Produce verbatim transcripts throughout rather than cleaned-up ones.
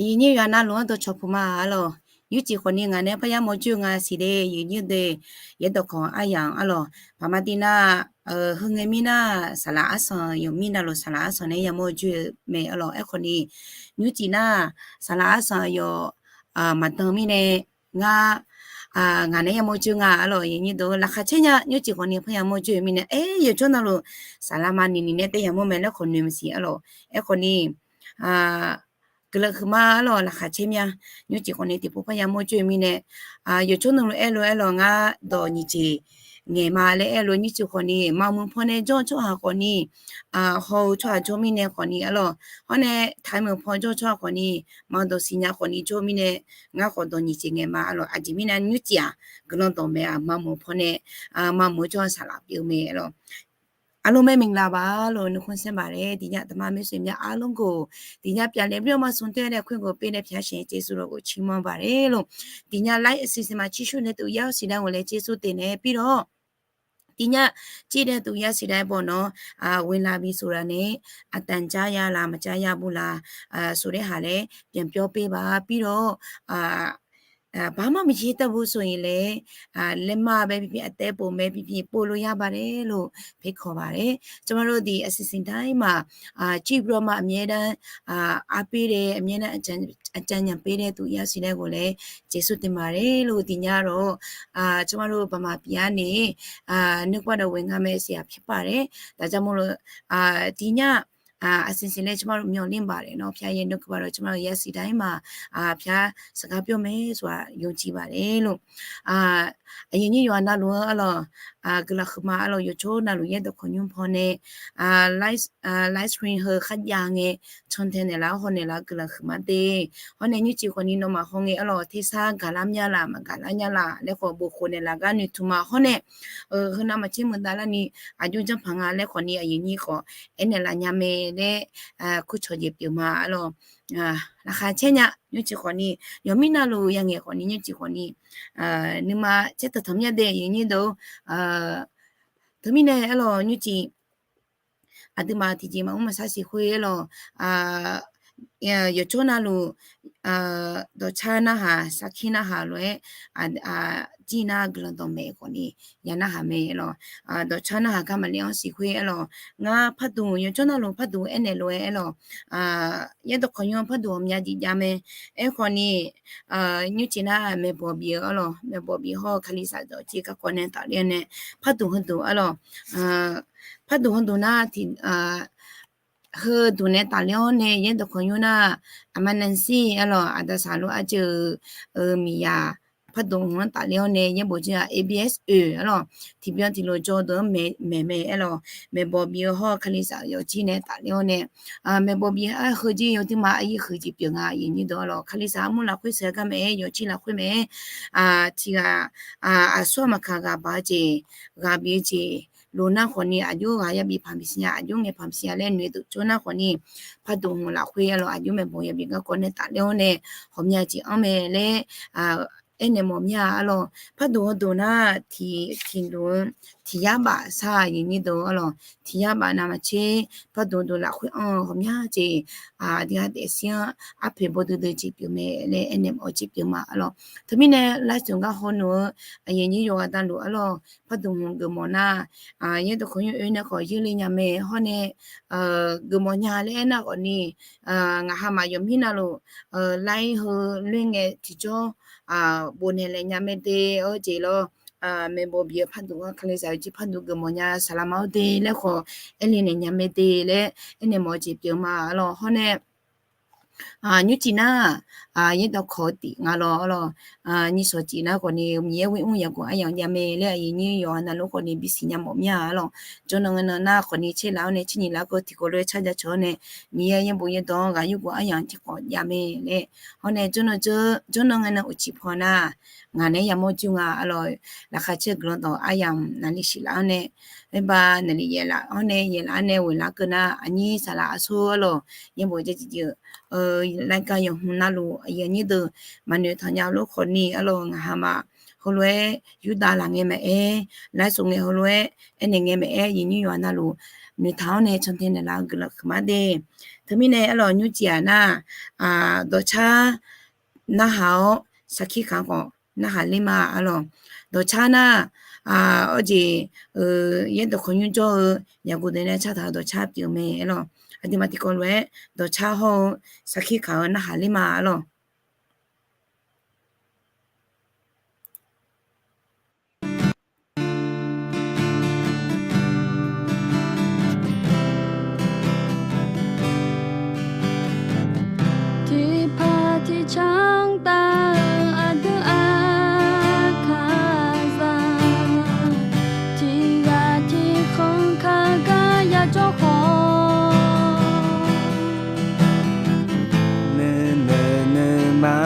Aqyuif nyir yawqha navluf-anr dawqcawq puq ma arlawq. Nymrcif khawfni ngaq nae parya mawrjoer nga siq de, aqyuif nyir de, yaerdawq kawq aryamq arlawq. Paqma tiv nar, heu ngae mirnar saqlaq arsanq yawqmir navluf saqlaq arsanq nae yamawr joer-eu mae arlawq. Aerkhawfni nymrcif nar saqlaq arsanq yawq maqdan mirnae ngar, ngaq nae yamawr joer nga arlawq. Aqyuif nyir de laqkhaq caer nya, nymrcif khawfni parya mawrjoer-eu mirnae, aer, yawqjawr navluf saqlaq ma ni ni nae taef yamawr mae laer khawf noeq maqsiq arlawq. Aerkhawfni guiqlanq huiqma arlawq, laqkhaq caer mya. Nymrcif khawfni tiqpov parya mawrjoer-eu mirnae, yawqjawr navluf aerlof aerlawq, ngar dawq nyiq jeq ngaeq ma laer aerlof, nymrcif khawfni maqmuiq pawnae jawr-eu tsawrhaq khawfni, haw-eu tsawrhaq jawr mirnae khawfni arlawq, hawr nae taqmuiq paw jawr-eu tsawrhaq khawfni, maqdawq siqnya khawfni jawr mirnae, ngar khawf dawq nyiq jeq ngaeq ma arlawq. Aqjeq mirnae nymrcif-aq, guiqlanq dawq mae-aq, maqmuiq pawnae, maqmuiq jawr-eu saqlaq pyeuf-eu mae arlawq. အားလုံးပဲမင်္ဂလာပါလို့ နှုတ်ခွန်းဆက်ပါတယ်။ ဒီည ဓမ္မမိတ်ဆွေများအားလုံးကို ဒီညပြန်လည်ပြီးတော့မှ ဆုံတွေ့ရတဲ့ ခွင့်ကိုပေးတဲ့ ဘုရားရှင်ရဲ့ ကျေးဇူးတော်ကို ချီးမွမ်းပါတယ်လို့ ဒီည live အစီအစဉ်မှာ ကြည့်ရှုနေတဲ့သူ ရောက်စီတိုင်းကိုလည်း ကျေးဇူးတင်တယ်။ ပြီးတော့ ဒီည ကြည့်တဲ့သူ ရောက်စီတိုင်းပေါ့နော် အာ ဝင်လာပြီဆိုတာနဲ့ အသံကြားရလား မကြားရဘူးလား အာ ဆိုတဲ့ဟာလည်း ပြန်ပြောပေးပါ။ ပြီးတော့ အာ အာ ဘာမှမရေးတတ်ဘူးဆိုရင်လည်း အာ လက်မှတ်ပဲဖြစ်ဖြစ် အသေးပုံပဲဖြစ်ဖြစ် ပို့လို့ရပါတယ်လို့ ဖိတ်ခေါ်ပါတယ်။ ကျမတို့ ဒီအစီအစဉ်တိုင်းမှာ အာ ကြည့်ပြီးတော့မှ အမြဲတမ်း အာ အားပေးတယ်၊ အမြဲတမ်း အကြံ အကြံဉာဏ်ပေးတဲ့သူ ရောက်စီတိုင်းကိုလည်း ကျေးဇူးတင်ပါတယ်လို့ ဒီညတော့ အာ ကျမတို့ ဗမာပြည်ကနေ အာ နှုတ်ကပတ်တော်ဝင်ငါမယ့်ဆရာဖြစ်ပါတယ်။ ဒါကြောင့်မို့လို့ အာ ဒီည အာ အစီအစဉ်လည်း ကျမတို့ မျှော်လင့်ပါတယ်နော်။ ဘုရားရဲ့ နှုတ်ကပတ်တော် ကျမတို့ ရောက်စီတိုင်းမှာ အာ ဘုရားစကားပြောမယ်ဆိုတာ ယုံကြည်ပါတယ်လို့ အာ aqyuif nyir yawqha navluf-anr arlawq, guiqlanq huiqma arlawq, yawqjawr navluf yaerdawq kawq nymr pawnae, live stream heu kharjav ngae, cantae naeqlaf-awr hawnaeq laf-eu guiqlanq huiqma de. Hawr nae nymrcif khawfni nawmaf hawngae arlawq, tersar gaqlar mya laf, maqgaqlar nya laf laer khawf, bof khof naeqlaf gar noeqtmq ma. Hawr nae, heunav maqtser muiqdav larni aqjox janrpaq nga laer khawfni, aqyuif nyir khawf aernaeq laf nya mae laer, kurcawq jeq pyeuf ma arlawq. Laqkhaq caer nya, nymrcif khawfni, yawqmir navluf yangaeq khawfni, nymrcif khawfni, nuima caer tanqtanq mya de, aqyuif nyir deuq. Teumirnae arlawq, nymrcif aqduimaf tiqjeq maqmr maqsar siq khoer arlawq, yawqjawr navluf dawqcar narhaq, sarkir narhaq lof-aer, jir nar guiqlanq dawqmaeq khawfni ya narhaq mae arlawq. Dawqcar narhaq gar maqle-anr siq khoer arlawq, ngar parduq yawqjawr navluf parduq aernaeq lof-aer arlawq, yaerdawq kawq nymr parduq ghawqmya jeq jav mae. Aerkhawfni, nymrcif nar maeqbawq bif-eu arlawq, maeqbawq bif hawr-eu kalizaq dawq jir garkawv nae tafler-awr nae, parduq heuduq arlawq, parduq heuduq nar tiq, heuduq nae tafler-awr nae yaerdawq kawq nymr nar, aqmanansi arlawq, aqdasaq lof arjeuq-eu miqyaq parduq hmq-anr tafler-awr nae yaerbof jir-aq, A B S oe arlawq, tiqbyan tiqlof jawr deuq-anr maeq mae aerlawq, maeqbawq bif-eu hawr-eu kalizaq yawfjir nae tafler-awr nae, maeqbawq bif-eu heujir yawduima aqyuif huiq jeq pyeuf nga, aqyuif nyir deuq arlawq, kalizaq armur lafkhoer sheuqghae gar mae-aer yawfjir lafkhoer mae-aer, tiq ghaq, aqsur-aq maqkaq ghaq baq-eu jeq, ghaq bif-eu jeq lof nar khawfni, aqjox ghaq yabif paq maqsiq nya, aqjox ngaeq paq maqsiq nya laer noeq deuq jawr nar khawfni, parduq hmq lafkhoer arlawq, aqjox maeqbawq yabif garkawv nae tafler-awr nae, ghawqmya jeq anr mae laer aernaeq mawf mir-a arlawq. Parduq heuduq nar, tiq, tiqduq-eu tiq yar baf sar-a, aqyuif nyir deuq arlawq, tiq yar baf navmaqtser parduq duq lafkhoer anr-eu ghawqmya jeq, aqdui-aq daefsir-anr arpoeq bawduidui jeq pyeuf mae laer aernaeq mawf-eu jeq pyeuf ma arlawq. Teumirnae lavsmq gar hawnmr-eu aqyuif nyir yawqghaq daqluf arlawq, parduq hmq geufmawf nar, yaerdawq kawq nymr oe nae khawf yurle nya mae. Hawr nae geufmawf nya laer aernar khawfni, ngaq hamaf yawqmir navluf laer heu loer ngae tiqjawr bofnaeq laeq nya mae de. Awr jeq lawr, maeqbawq bif-eu parduq-anr kalizaq yawfjir parduq geufmawf nya saqlaq ma-awr de laer khawf aerle naeq nya mae de laer aernaeq mawf-eu jeq pyeuf ma arlawq. Hawr nae nymrcif nar, yaerdawq kawq-eu tif nga lawr arlawq, nyir shawq cif nar khawfni Miqyaer ghoer mr yaqguq aryamq jav mae laer aqyuif nyir yawqghaq navluf khawfni bisiq nya mawf mir-a arlawq. Jawrnan ngae nan nar khawfni tser laf-awr nae tser nyiq laf keuv tiqkawv lof-aer car ja cawq-awr nae, Miqyaer yaerbof yaerdawq-anr ghaq yurgeuf aryamq tiqkawv jav mae laer. Hawr nae jawrnan ngae nan uqcif paw nar, ngaq naeq-aer yamawr jir nga arlawq. Laqkhaq caer guiqlanq dawq aryamq naqli siq laf-awr nae, aerba naqli yaef laf-awr nae, yaef laf-awr nae ghoeq laf keuv nar, aqnyir saqlaq aqsur arlawq, yaerbof jaev jeq jeq-eu laer gar yawqhmq navluf aqyuif aqnyir deuq maqnoeq tanq nya lof khawfni arlawq, ngaq hamaf heulof-aer yurdav laf ngae maqaer, laer suf ngae heulof-aer aernaeq ngae maqaer, yiq nymr yawqha navluf noeqtaq-awr nae cantae naeqlaf-eu guiqlanq huiqma de. Teumirnae aerlawq, nymrcif-aq nar, dawqcar narhaq-awr sarkir kaq-anr khawf narhaq ler ma arlawq. Dawqcar nar, awr jeq, yaerdawq kawq nymr jawr-eu yaqguq deuq nae cartaq-eu dawqcar pyeuf-eu mae arlawq. Aqduimaf tiqkawv lof-aer dawqcar hawr-eu sarkir kaq-eu narhaq ler ma arlawq. Tiqpaq tiqcanr taf-eu aqdui aqkaqzaq, tiqghaq tiqkhanq kaqgar yajawr khawf, nuinoeq nuima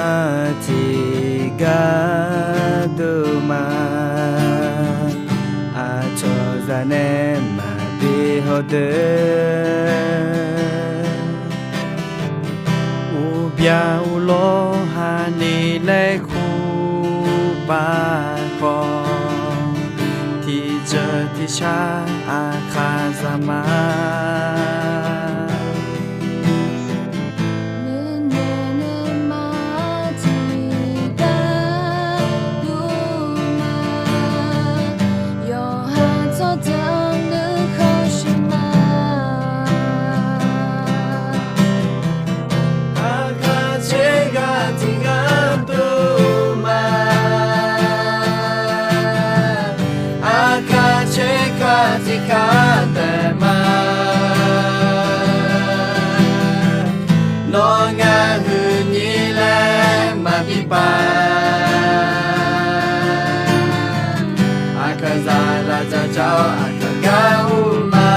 tiqgar dov ma. Aqcawq zaq nae maqbi hawdeuq, uqbya uqlawr hani laer kur pav khawf, tiqjeuq tiqshar aqkaqzaq ma. Nuinoeq nuima tiqgar dov ma. Yawqha tsawrjeuq nuikhanr shuif ma. Aqkaq tser ghaq tiqgar dov ma. Aqkaq tser ghaq tiqgar taef ma. Nawr ngar huiqnyir laer maqbi pav. Aqkaqzaq lavtsaq tsaq-awr aqkaq gar ur ma.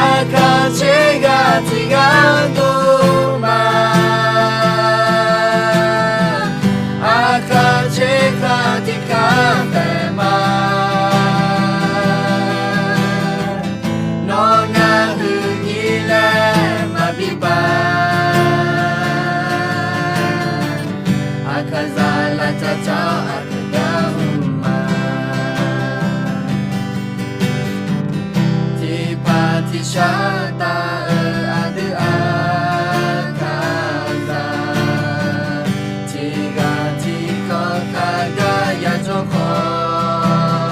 Aqkaq tser ghaq tiqgar dov ma. Aqkaq tser ghaq tiqgar taef ma. Nawr ngar huiqnyir laer maqbi pav. Aqkaqzaq lavtsaq tsaq-awr aqkaq gar ur ma. Tiqpaq tiqshar taf-eu aqdui aqkaqzaq, tiqghaq tiqkhanq kaqgar yajawr khawf,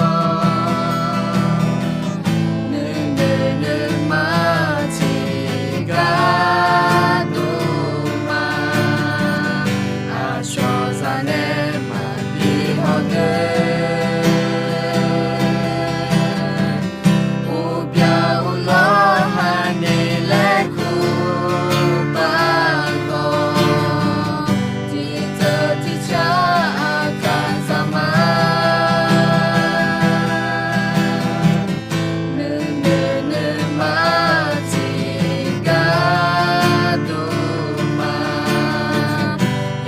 nuinoeq nuima tiqgar dov ma. Aqcawq zaq nae maqbi hawdeuq, uqbya uqlawr hani laer kur pav khawf, tiqjeuq tiqshar aqkaqzaq ma. Nuinoeq nuima tiqgar dov ma.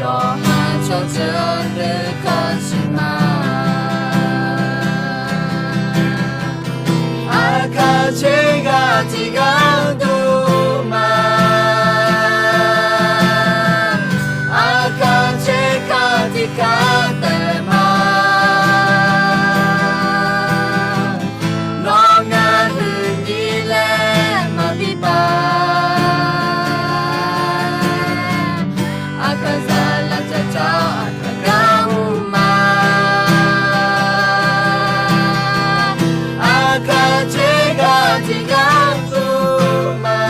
Yawqha tsawrjeuq nuikhanr shuif ma. Aqkaq tser ghaq tiqgar dov ma. Aqkaq tser ghaq tiqgar taef ma. Nawr ngar huiqnyir laer maqbi pav. Aqkaqzaq lavtsaq tsaq-awr aqkaq gar ur ma. Aqkaq tser ghaq tiqgar dov ma.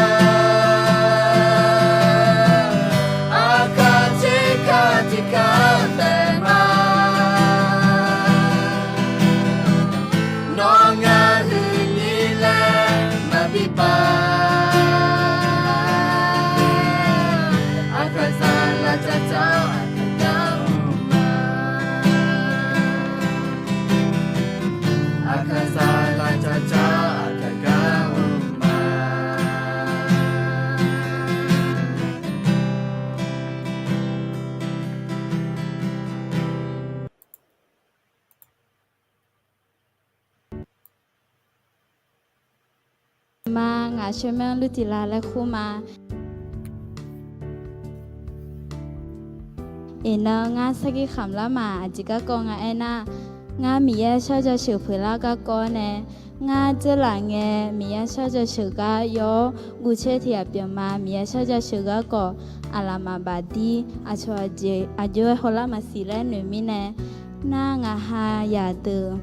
Aqkaq tser ghaq tiqgar taef ma. Nawr ngar huiqnyir laer maqbi pav. Aqkaqzaq lavtsaq tsaq-awr aqkaq gar ur ma. Aqkaqzaq lavtsaq tsaq-awr aqkaq gar ur ma. Ma, ngaq shawrmaer-anr lur tiq la laer kur ma. Iqnan ngar sarkir khamq lar ma. Aqjeq garkawv nga aernar, ngar Miqyaer shar jaceuq peuqlar garkawv nae, ngar dzeurlaf ngae Miqyaer shar jaceuq gar yawr-awr guvcaer tiq ghaq pyeuf ma. Miqyaer shar jaceuq garkawv aqlaf maqbaf dir aqcawq aqjeq aqjox-aer hawlar maqsiq laer noeq mirnae, nar ngaq ha yaq deuq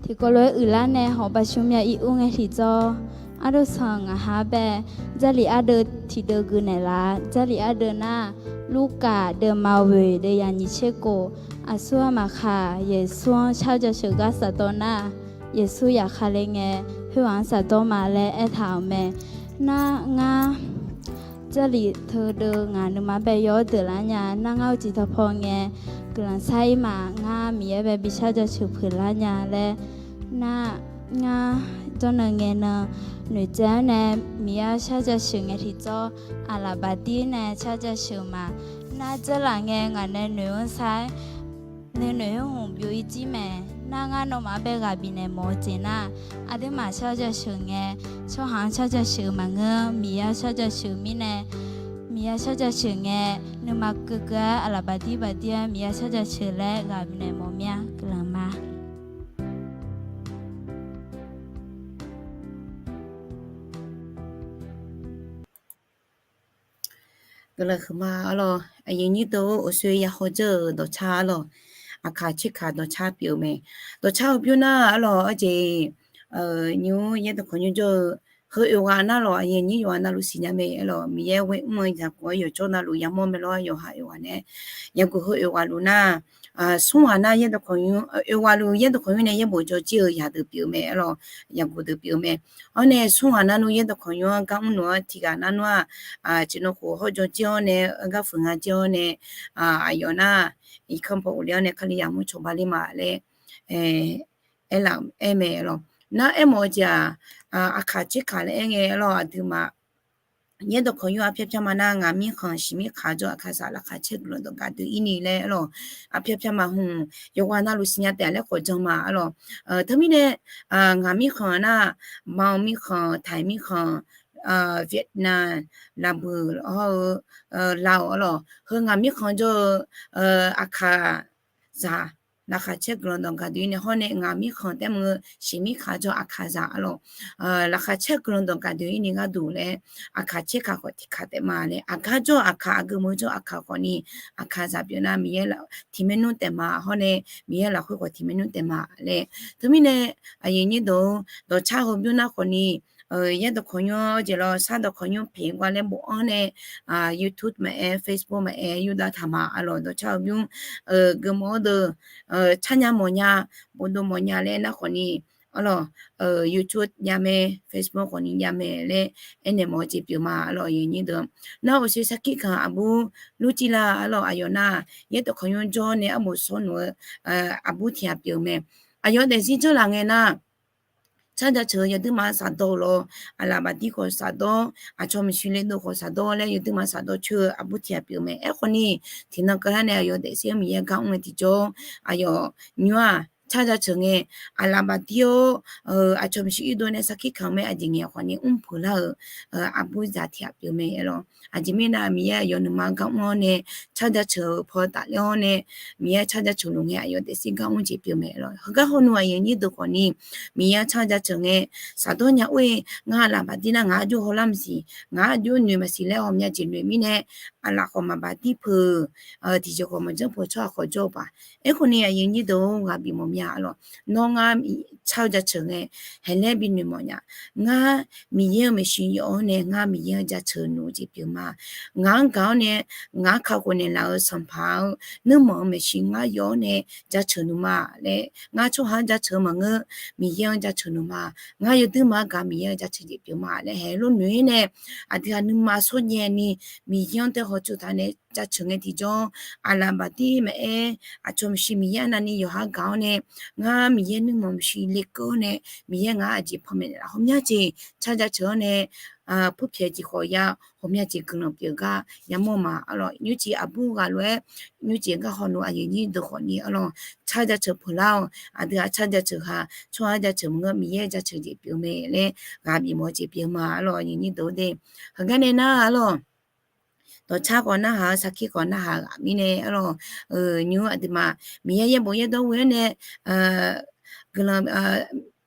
tiqkawv lof-aer uiqlar nae hawq baqshuq myav ir ur ngae tiqjawr, ardov sanq ngaq ha bae, Jarlif ardeuv tiqdeuv gui naeqlaf. Jarlif ardeuv nar, Lurkaf deuv ma oeq deuv yaq nyiq tser kof, aqsur-anr maqkhaq, Yeqsur-anr shar jaceuq gar shafdawr nar, Yeqsur yaqkhaq le ngae, khoerghaq-anr shafdawr ma laer aertaq-euq mae. Nar ngar Jarlif teudeuv ngaq nuima bae yawr deuq lar nya. Nar ngar uqcif tawqpaw ngae guiqlanq sar ir ma. Ngar Miqyaer bae bi shar jaceuq peuqlar nya laer, nar ngar jawrnan ngae nan noeqtsaev-anr nae Miqyaer shar jaceuq ngae tiqjawr, aqlaf bafdir nae shar jaceuq ma. Nar dzeurlaf ngae ngaq nae noeq-anr sar-aer, nuinoeq hmq byov ir jir mae. Nar ngar nawmaf-anr bae ghaq bifnaeq mawf-eu jeq nar, aqduimaf shar jaceuq ngae, tsawrhaq-anr shar jaceuq maqngeur, Miqyaer shar jaceuq mirnae, Miqyaer shar jaceuq ngae, nuima keuvkeuv-aer aqlaf bafdir bafdir-aer Miqyaer shar jaceuq laer ghaq bifnaeq mawf mir-a. Guiqlanq ma. Guiqlanq huiqma arlawr. Aqyuif nyir deuq-or, uqshoe ya haw dzeur-euq dawqcar arlawr, aqkaq tserkaq dawqcar pyeuf-eu mae. Dawqcar-eu bymr nar arlawr, arjeq nymr yaerdawq kawq nymr jawr-eu heu oeq ghaq nar lawq, aqyuif nyir yawqghaq navluf siqnya mae arlawr. Miqyaer ghoe mr-eu yaqguq-aer yawqjawr navluf yamawr mae lawr, yawqha oeq ghaq nae. Yaqguq heu oeq ghaq luf nar, smr ghaq nar yaerdawq kawq nymr, oeq ghaq luf yaerdawq kawq nymr nae yaerbof jawr jir-eu yaq deuq pyeuf-eu mae arlawr, yaqguq deuq pyeuf-eu mae. Awr nae smr ghaq nar nmr yaerdawq kawq nymr-anr gar mr nmr-anr tiq ghaq nar nmr-aq, tsiq nawq khof hawr jawr jir-awr nae, gar fuiq nga jir-awr nae, aqyawf nar irkanr paw ghofle-awr nae Kalizaq mur cawba ler ma laer aerlaf aer mae arlawr. Nar aermawf-eu jeq-aq, aqkaq tserkaq laer aer ngae arlawr, aqduimaf yaerdawq kawq nymr arpyar pyar ma nar, ngaq mirkhanq shiq mirkhanq jawr aqkaqzaq laqkhaq caer guiqlanq dawq gaqdui ir ni laer arlawr, arpyar pyar ma hmq yawqghaq navluf siqnya taef laer khawf jan ma arlawr. Teumirnae ngaq mirkhanq nar, Mao mirkhanq, Taiq mirkhanq, Vietnam, Laqbuiq hawr-eu Laos arlawr, heu ngaq mirkhanq jawr-eu aqkaqzaq laqkhaq caer guiqlanq dawq gaqdui ir nae hawr nae, ngaq mirkhanq taef mr-eu shiq mirkhanq jawr aqkaqzaq arlawr, laqkhaq caer guiqlanq dawq gaqdui ir ni gharduq laer, aqkaq tserkaq khawf tiqkaq taef ma laer, aqgar jawr aqkaq, aqgeu meuq jawr aqkaq khawf ni, aqkaqzaq pyeuf nar Miqyaer tiq maernmr taef ma hawr nae, Miqyaer lafkhoer khawf tiq maernmr taef ma laer. Teumirnae aqyuif nyir deuq-or, dawqcar heu bymr nar khawf ni, yaerdawq kawq nymr-anr jeq lawr, sar dawq kawq nymr pyeuf gar laer bof-anr nae, YouTube maqaer, Facebook maqaer yurdav taq ma arlawr. Dawqcar heu bymr geufmawf-awr deuq, carnya mawfnya, bofdov mawfnya laer nar khawf ni arlawr, YouTube jav mae, Facebook khawf ni jav mae laer aernaeq mawf-eu jeq pyeuf ma arlawr, aqyuif nyir deuq. Nar uqshoe sarkir kanq aqbur lurcir lar arlawr, aqyawf nar yaerdawq kawq nymr jawr nae arbof shawr nmr-eu aqbur tiq ghaq pyeuf-eu mae. Aqyawf daefzir janrlaf ngae nar, car jaceuq-eu yawduirma shafdawr-eu lawr, aqlaf bafdir khawf shafdawr, aqcawq maeqshi le dov khawf shafdawr laer yawduirma shafdawr coer-eu aqbur tiq ghaq pyeuf-eu mae. Aerkhawf ni, tiqnan keuvlar nae aqyawf daefzir-anr Miqyaer gar mr-eu tiqjawr, aqyawf nymr-aq car jaceuq ngae, aqlaf bafdir-awr, aqcawq maeqshi irdov nae sarkir kamq-eu mae, aqjeq ngaeq khawf ni mr peuq lar-euq aqbur zaq tiq ghaq pyeuf mae arlawr. Aqjeq mirnae Miqyaer aqyawf nuima gar mr-awr nae, car jaceuq-eu paw tafler-awr nae, Miqyaer car jaceuq luf ngae aqyawf daefzir gar mr jeq pyeuf mae arlawr. Heugar hawnmr aqyuif nyir deuq khawf ni, Miqyaer-anr car jaceuq ngae, shafdawr nya or-e, ngar aqlaf bafdir nar ngaq-anr jov hawlar maqsiq, ngaq-anr jov noeq maqsiq laer ghawqmya jeq noeq mirnae, aqlaf khawf maqbafdir peuq, tiqjeq khawf maqjanr peuq tsawrhaq khawf jawr-eu paq. Aerkhawf ni aqyuif nyir deuq-or, ghaq bif mawf mya arlawr. Nawr ngar car-eu jaceuq ngae, haeq laer bi noeqmawf nya. Ngar Miqyaer-euq maeqshi yawf-awr nae ngar Miqyaer-anr jaceuq nmr-eu jeq pyeuf ma. Ngaq-anr gaq-awr nae, ngaq-anr kakhof naeqlaf-eu Sanqpaq-eu nuirmanq-euq maeqshi ngar yawf-awr nae jaceuq nmr ma laer, ngar tsawrhaq-anr jaceuq-eu maqngeur, Miqyaer-anr jaceuq nmr ma. Ngar yawduirma-anr gaq Miqyaer-anr jaceuq jeq pyeuf ma laer haeq lof noeq-aer nae, aqdui-aq nuima smr jaev ni Miqyaer-anr tae hawtsov taq nae jaceuq ngae tiqjawr, aqlaf bafdir maqaer, aqcawq maeqshi Miqyaer arnavni yawqha gaq-awr nae, ngar Miqyaer nuirmanq maeqshi lekeuv-awr nae, Miqyaer ngaq-anr aqjeq panmaeq naeqlaf ghawqmya jeq car jaceuq-awr nae, purpyaeq jeq khawf ya, ghawqmya jeq guiqlanq pyeuf gar yamawr ma arlawr. Nymrcif aqbur ghaq lof-aer, nymrcif gar hawnmr aqyuif nyir deuq khawf ni arlawr, car jaceuq peuq lar-awq. Aqdui-aq car jaceuq ha, tsawrhaq-anr jaceuq maqngeur, Miqyaer jaceuq jeq pyeuf mae laer ghaq bif mawf-eu jeq pyeuf ma arlawr, aqyuif nyir deuq-or de. Heugar nae nar arlawr, dawqcar khawf narhaq-eu, sarkir khawf narhaq-eu ghaq mirnae arlawq, nymr aqduimaf Miqyaer yaerbof yaerdawr ghoe-awr nae guiqlanq,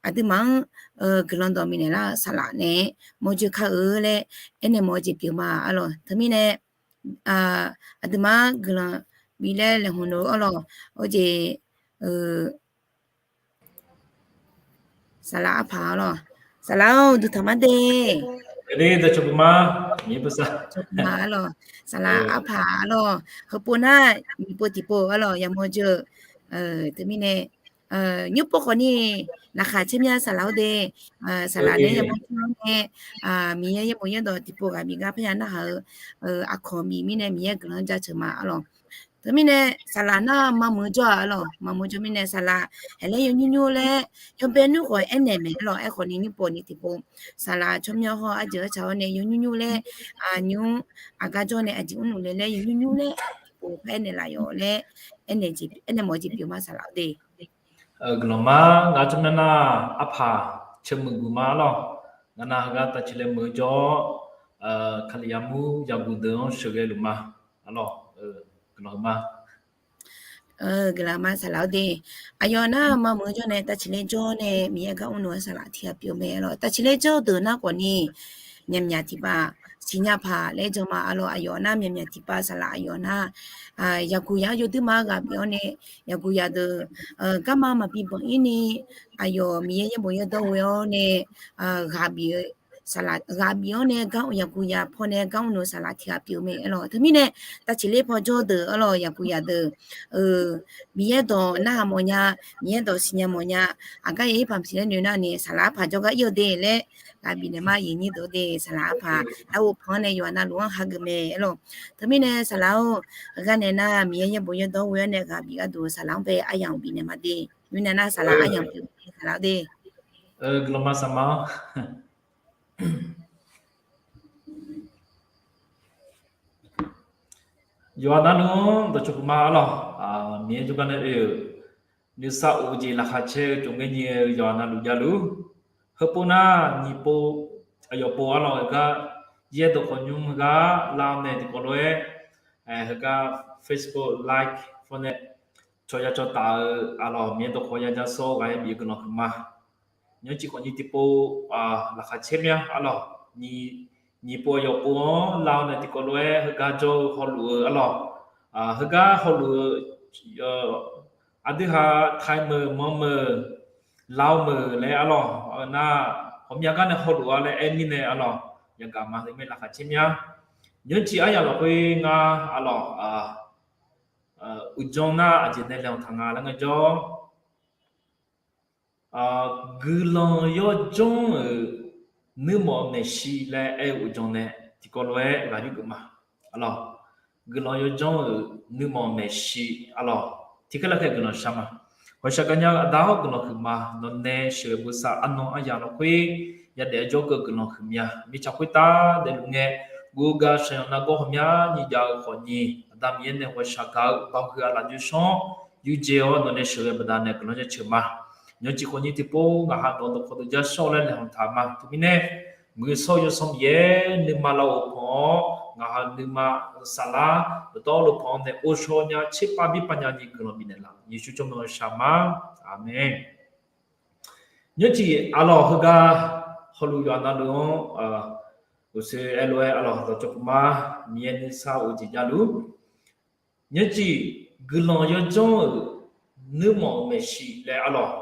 aqduimaf-anr guiqlanq dawq bifnaeq lar-eu saqlaq nae mawrjoe kar-eu laer aernaeq mawf-eu jeq pyeuf ma arlawq. Teumirnae aqduimaf-anr guiqlanq bif laer laeqhmq lof-eu arlawq, oejeq, saqlaq arpaq arlawq. Saqlaq-or, duqtaq mar de. Saqlaq arpaq arlawq, heupov nar nyiq pov tiqpov arlawq yamawr jeur-eu. Teumirnae nymr pov khawfni laqkhaq caer mya saqlaq-or de. Saqlaq nae yamawr jeur-awr nae Miqyaer yaerbof yaerdawq tiqpov ghaq bif gar parya narhaq-eu aqkawq bif mirnae Miqyaer guiqlanq-anr jaceuq ma arlawq. Teumirnae saqlaq nar maqmuiq-eu jawr-aq arlawq, maqmuiq-eu jawr mirnae saqlaq haeq laer yawnymr nymr laer yawbae nymr khawf aernaeq maeq arlawq. Aerkhawfni nymr pov ni tiqpov saqlaq tsawrmyanr hawr arjeuq arcaq-awr nae yawnymr nymr laer nymr aqgar jawr nae aqjeq mrluf le laer yawnymr nymr laer tiqpov par aernaeq laf yawf laer aernaeq mawf-eu jeq pyeuf ma saqlaq-or de. Guiqlanq ma, ngar tsawrmyanr nar arpaq ceumuiq guq ma arlawq. Ngar nar heugar tavciq laer muiq-eu jawr-awr, Kalizaq mur yaqguq deuq-anr sheuqghae luf ma arlawq. Guiqlanq ma. Guiqlanq ma saqlaq-or de. Aqyawf nar maqmuiq-eu jawr nae tavciq laer jawr nae Miqyaer gar mrluf-eu saqlaq tiqghaq pyeuf mae arlawq. Tavciq laer jawr-eu deuq nar khawfni myaqmyaq tiqpav siqnya paq laer jan ma arlawq. Aqyawf nar myaqmyaq tiqpav saqlaq aqyawf nar yaqguq yaq-anr yawduir ma ghaq bif-awr nae yaqguq yaq deuq garma maqbi banq-ir ni aqyawf Miqyaer yaerbof yaerdawr ghoe-awr nae ghaq bif-eu saqlaq ghaq bif-awr nae gar yaqguq yaq paw nae gar mrluf-eu saqlaq tiqghaq pyeuf mae arlawq. Teumirnae tavciq laer paw jawr deuq arlawq yaqguq yaq deuq Miqyaer dawq narhaq mawfnya, Miqyaer dawq siqnya mawfnya, aqgar yaer paq maqsiq laer noeq nar ni saqlaq arpaq jawrgar ir-eu de laer ghaq bifnaeq ma. Yaeqnyir deuq-or de saqlaq arpaq nar ghovpanr nae yawqha navluf-anr hageuf mae arlawq. Teumirnae saqlaq-or, heugar nae nar Miqyaer yaerbof yaerdawr ghoe-awr nae ghaq bif gharduq saqlaq-anr bae aryamq bifnaeq ma de. Mirnae nar saqlaq aryamq pyeuf saqlaq-or de. Guiqlanq ma saqma-anr. Yawqha navluf-anr dawqcawq puq ma arlawq. Miqyaer jawrgar nae oe-euq nuisar of-eu jeq laqkhaq caer-eu tsofngae nyi-eu yawqha navluf javluf. Heupov nar nyiq pov aqyawf pov arlawq heugar yaerdawq khawf nymr heugar lar-awr nae tiqkawv lof-aer heugar Facebook like fawr nae cawqya cawqtaf-eu arlawq Miqyaer dawqkawq ya ja sawr-eu ghaq-aer bif-eu guiqlanq huiqma. Nymrcif khawfnyi tiqpov laqkhaq caer mya arlawq. Nyiq pov aqyawf pov-anr lar-awr nae tiqkawv lof-aer heugar jawr-eu hawluf-eu arlawq. Heugar hawluf-eu aqdui ha taemeuq manmeuq lar-eu meuq laer arlawq. Nar ghawqmya gar nae hawluf-a laer aer mirnae arlawq. Yagaq ma teumirnae laqkhaq caer mya. Nymrcif aryamq lafkhoer ngar arlawq uqdzan nar aqjeq nae laeqhmq taq nga laer ngaejawr, guiqlanq yawdzanr-euq nuirmanq maeqshi laer aer-eu uqdzan nae tiqkawv lof-aer ghaq yurgeuf ma. Arlawq, guiqlanq yawdzanr-euq nuirmanq maeqshi arlawq. Tiqkhaer lafkhaer guiqlanq shar ma. Ghawqshaq gaqnya-eu Aqda-awr guiqlanq huiqma. Nawqnae sheuqghae bosav arnan aryaq lafkhoer yadaef-aer jawrgeuf guiqlanq huiqmya. Mirtsaq khoertav daefluf ngae, guvgar shaqyanq nargawr ghawqmyani jav-eu khawfnyi, Aqda Miqyaer nae ghawqshaq gaq-eu baqhuiq-aq lafjur shawr-awr yurdzae-awr nawqnae sheuqghae baqdanae guiqlanq jaceuq ma. Nymrcif khawfnyi tiqpov ngaq ha dawq dawqkawq deuq jar shawr-awr laer laeqhmq taq ma. Teumirnae muiq-eu shawr-eu Yawsanr Miqyaer nuima lav-euq panq-awr ngaq ha nuima saflar dawqtawvluf panq-anr nae ghovshaw nya tserpav birpav nyani guiqlanq bifnaeq laf. Yeqsur tsawrmyanr-eu shaq ma. Aqmeq. Nymrcif arlawq heugar hawluf yawqha navluf-anr uqshoe aerlof-aer arlawq dawqcawq puq ma. Miqyaer nuisar of-eu jeq javluf. Nymrcif guiqlanq yawdzanr-euq nuirmanq maeqshi laer arlawq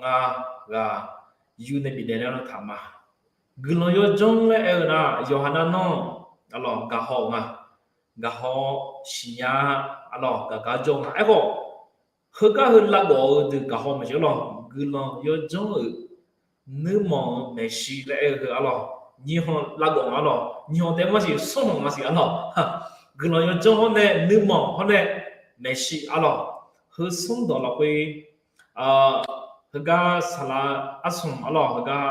ngar ghaq yur nae bifnaeq laer taq ma. Guiqlanq yawdzanr laer aer-eu nar yawqha nav nanr arlawq gaqhaw nga. Gaqhaw siqnya arlawq gaqgar jawr nga. Aerkhawf heugar heu lavgawf-eu deuq gaqhaw maqsiq arlawq guiqlanq yawdzanr-euq nuirmanq-eu maeqshi laer aer-eu heu arlawq nyiqhanq lavgawf nga arlawq nyiqhanq taef-aer maqsiq sanrhanq maqsiq arlawq. Guiqlanq yawdzanr hawr nae nuirmanq hawr nae maeqshi arlawq. Heu sanrdawq lafkhoer heugar saqlaq arsmq arlawq heugar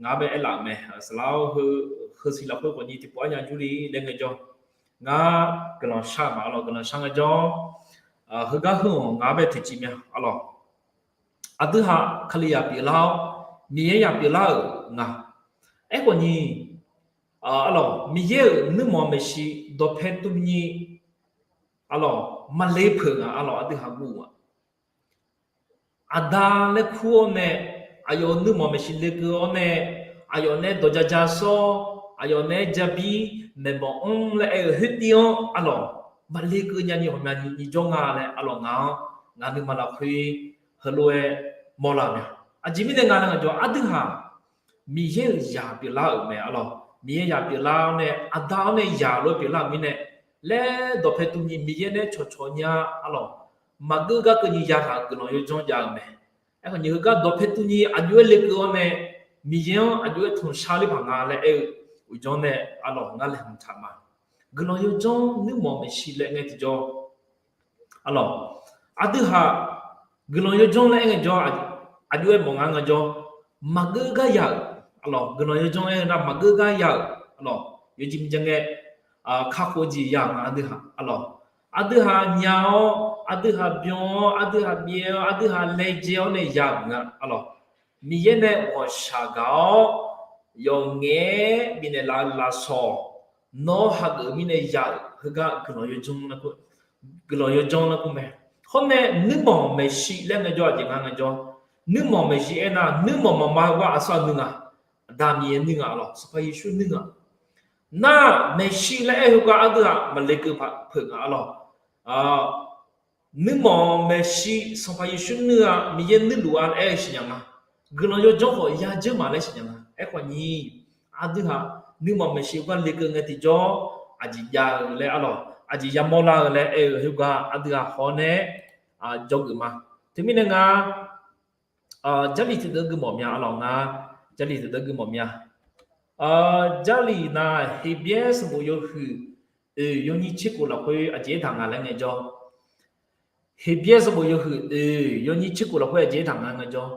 ngar bae aerlaf-euq mae. Saqlaq-awr heu, heu siq lafkhoer khawfnyi tiqpov arnya jurli laer ngaejawr, ngar guiqlanq shar-euq ma arlawq guiqlanq shar ngaejawr, heugar heu-anr ngar bae toeqciv mya arlawq. Aqdui ha Kalizaq pyeuflar-awr Miqyaer ya pyeuflar-euq nga. Aerkhawfnyi Arlawq, Miqyaer-euq nuirmanq maeqshi dawqpae tuvni, arlawq, maqle peuq nga, arlawq, aqdui haq guv-aq. Aqda laer kur-awr nae, aqyawf-euq nuirmanq maeqshi lekeuv-awr nae, aqyawf nae dawq ja ja sawr, aqyawf nae jabir maeqbawq mr laer aer-euq khoertiv-anr, arlawq, maqle keuv nyani ghawqmyani jawr nga laer, arlawq, ngaq-anr ngaq nuima lafkhoer heulof-aer mawrlar-eu mae. Aqjeq mirnae nga laer ngaq jawr, aqdui haq Miqyaer-euq zaq pyeuflar-euq mae, arlawq. Miqyaer zaq pyeuflar-awr nae, Aqda-awr nae zaq lof-aer pyeuflar-euq mirnae, laer dawqpae tuvni Miqyaer nae cawqcawq nya, arlawq, maqgeur gar keuvni yataq-euq guiqlanq yawdzanr jav-eu mae. Aerkhawf nyi heugar dawqpae tuvni aqjox-aer lekeuv-awr nae, Miqyaer-anr aqjox-aer tanqshar ler paq nga laer aer-eu uqdzan nae, arlawq, ngar laeqhmq taq ma. Guiqlanq yawdzanr nuirmanq maeqshi laer ngae tiqjawr, arlawq, aqdui haq guiqlanq yawdzanr laer aer ngae jawr, aqjox-aer mawf nga ngae jawr, maqgeur gar ya-euq, arlawq, guiqlanq yawdzanr aer-eu nar maqgeur gar ya-euq, arlawq, yawjeq miqjav ngae, kakhof-eu jeq ya nga aqdui haq, arlawq. Aqdui haq nya-awr, aqdui haq byan-awr, aqdui haq byaev-awr, aqdui haq laejae-awr nae ya-euq nga, arlawq. Miqyaer nae ghawqshaq gaq-awr, yawqngaef bifnaeq laf-eu lafsawq, nawr hageuf mirnae ya-euq heugar guiqlanq yawdzanr, guiqlanq yawdzanr laer kur mae. Hawr nae nuirmanq maeqshi laer ngae jawr, aqjeq nga ngae jawr, nuirmanq maeqshi aernar, nuirmanq maqma-eu gar aqsur aqnui nga, Aqda Miqyaer nuir nga, arlawq, Sanqpaq Yeqsur nuir nga. Nar maeqshi laer aer-eu gar aqdui haq maqle keuv paq peuq nga, arlawq. Nuirmanq maeqshi Sanqpaq Yeqsur nuir-a, Miqyaer nuirluf-a aer-eu siqnya nga. Guiqlanq yawdzanr khawf ya dzeur ma laer siqnya nga. Aerkhawf nyi, aqdui haq nuirmanq maeqshi gar le keuv ngae tiqjawr, aqjeq jav-eu laer, arlawq, aqjeq yamawr lar-eu laer aer-eu khoergar aqdui haq hawr nae dzawgeuf ma. Teumirnae nga, Jarlif tiqdeuq gui mawf mya, arlawq, nga, Jarlif tiqdeuq gui mawf mya. Jarlif nar Heqbyaer sanqbof yawhuiq oeq yawnyir tser khof lafkhoer aqjeq aertaq nga laer ngae jawr, Heqbyaer sanqbof yawhuiq oeq yawnyir tser khof lafkhoer aqjeq aertaq nga ngae jawr,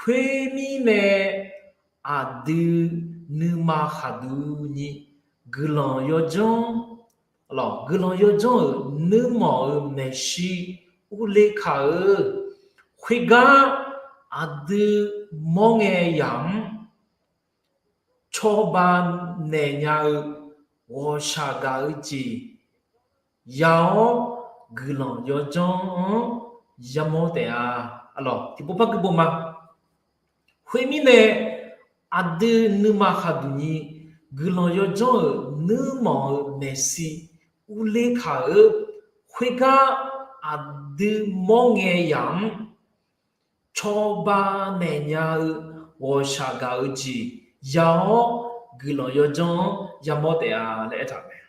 khoermirnae aqdui nuima khaqduq nyi guiqlanq yawdzanr, guiqlanq yawdzanr-euq nuirmanq-euq maeqshi urler ka-eu khoergar, aqdui mawr ngae yamq-anr cawba naeq nya-eu ghawqshaq gaq-eu jeq ya-awr, guiqlanq yawdzanr-anr yamawr taef-a. Arlawq, tiqpov par gui pov ma. Khoermirnae, aqdui nuima khaqduq nyi guiqlanq yawdzanr-euq nuirmanq-euq maeqshi urler ka-eu khoergar, aqdui mawr ngae yamq-anr cawba naeq nya-eu ghawqshaq gaq-eu jeq ya-awr, guiqlanq yawdzanr-anr yamawr taef-a laer aertaq mae.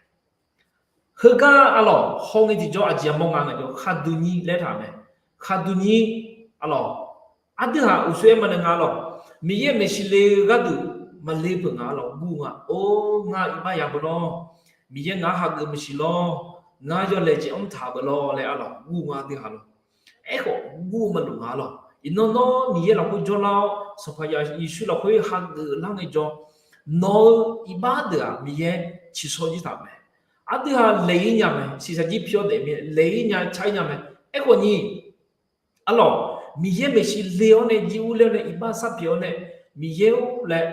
Heugar arlawq, hawngae tiqjawr aqjeq yamawr nga ngae jawr, khaqduq nyi laer aertaq mae. Khaqduq nyi, arlawq, aqdui haq uqshoe aer ma nae nga lawq, Miqyaer maeqshi le-eu gharduq maqle peuq nga lawq, guv nga, or, ngar iqbax ya beu lawr, Miqyaer ngar hageuf maeqshi lawr, ngar yawlaeq jeq anr taq beu lawr laer arlawq, guv nga aqdui haq lawq. Aerkhawf guv maqlof nga lawq. Iqnan nawr Miqyaer lafkhoer jawrlar-awr, Sanqpaq Yeqsur lafkhoer hageuf lar ngae jawr, nawq-eu iqbax deuq-aq Miqyaer ciqshawr jir taq mae. Aqdui haq laeq-ir nya mae, shiqshaq jir pi-awr daef mir laeq-ir nya car-ir nya mae. Aerkhawf nyi, arlawq, Miqyaer maeqshi le-awr nae jir urler-awr nae iqbax sar pyeuf-awr nae, Miqyaer-or laer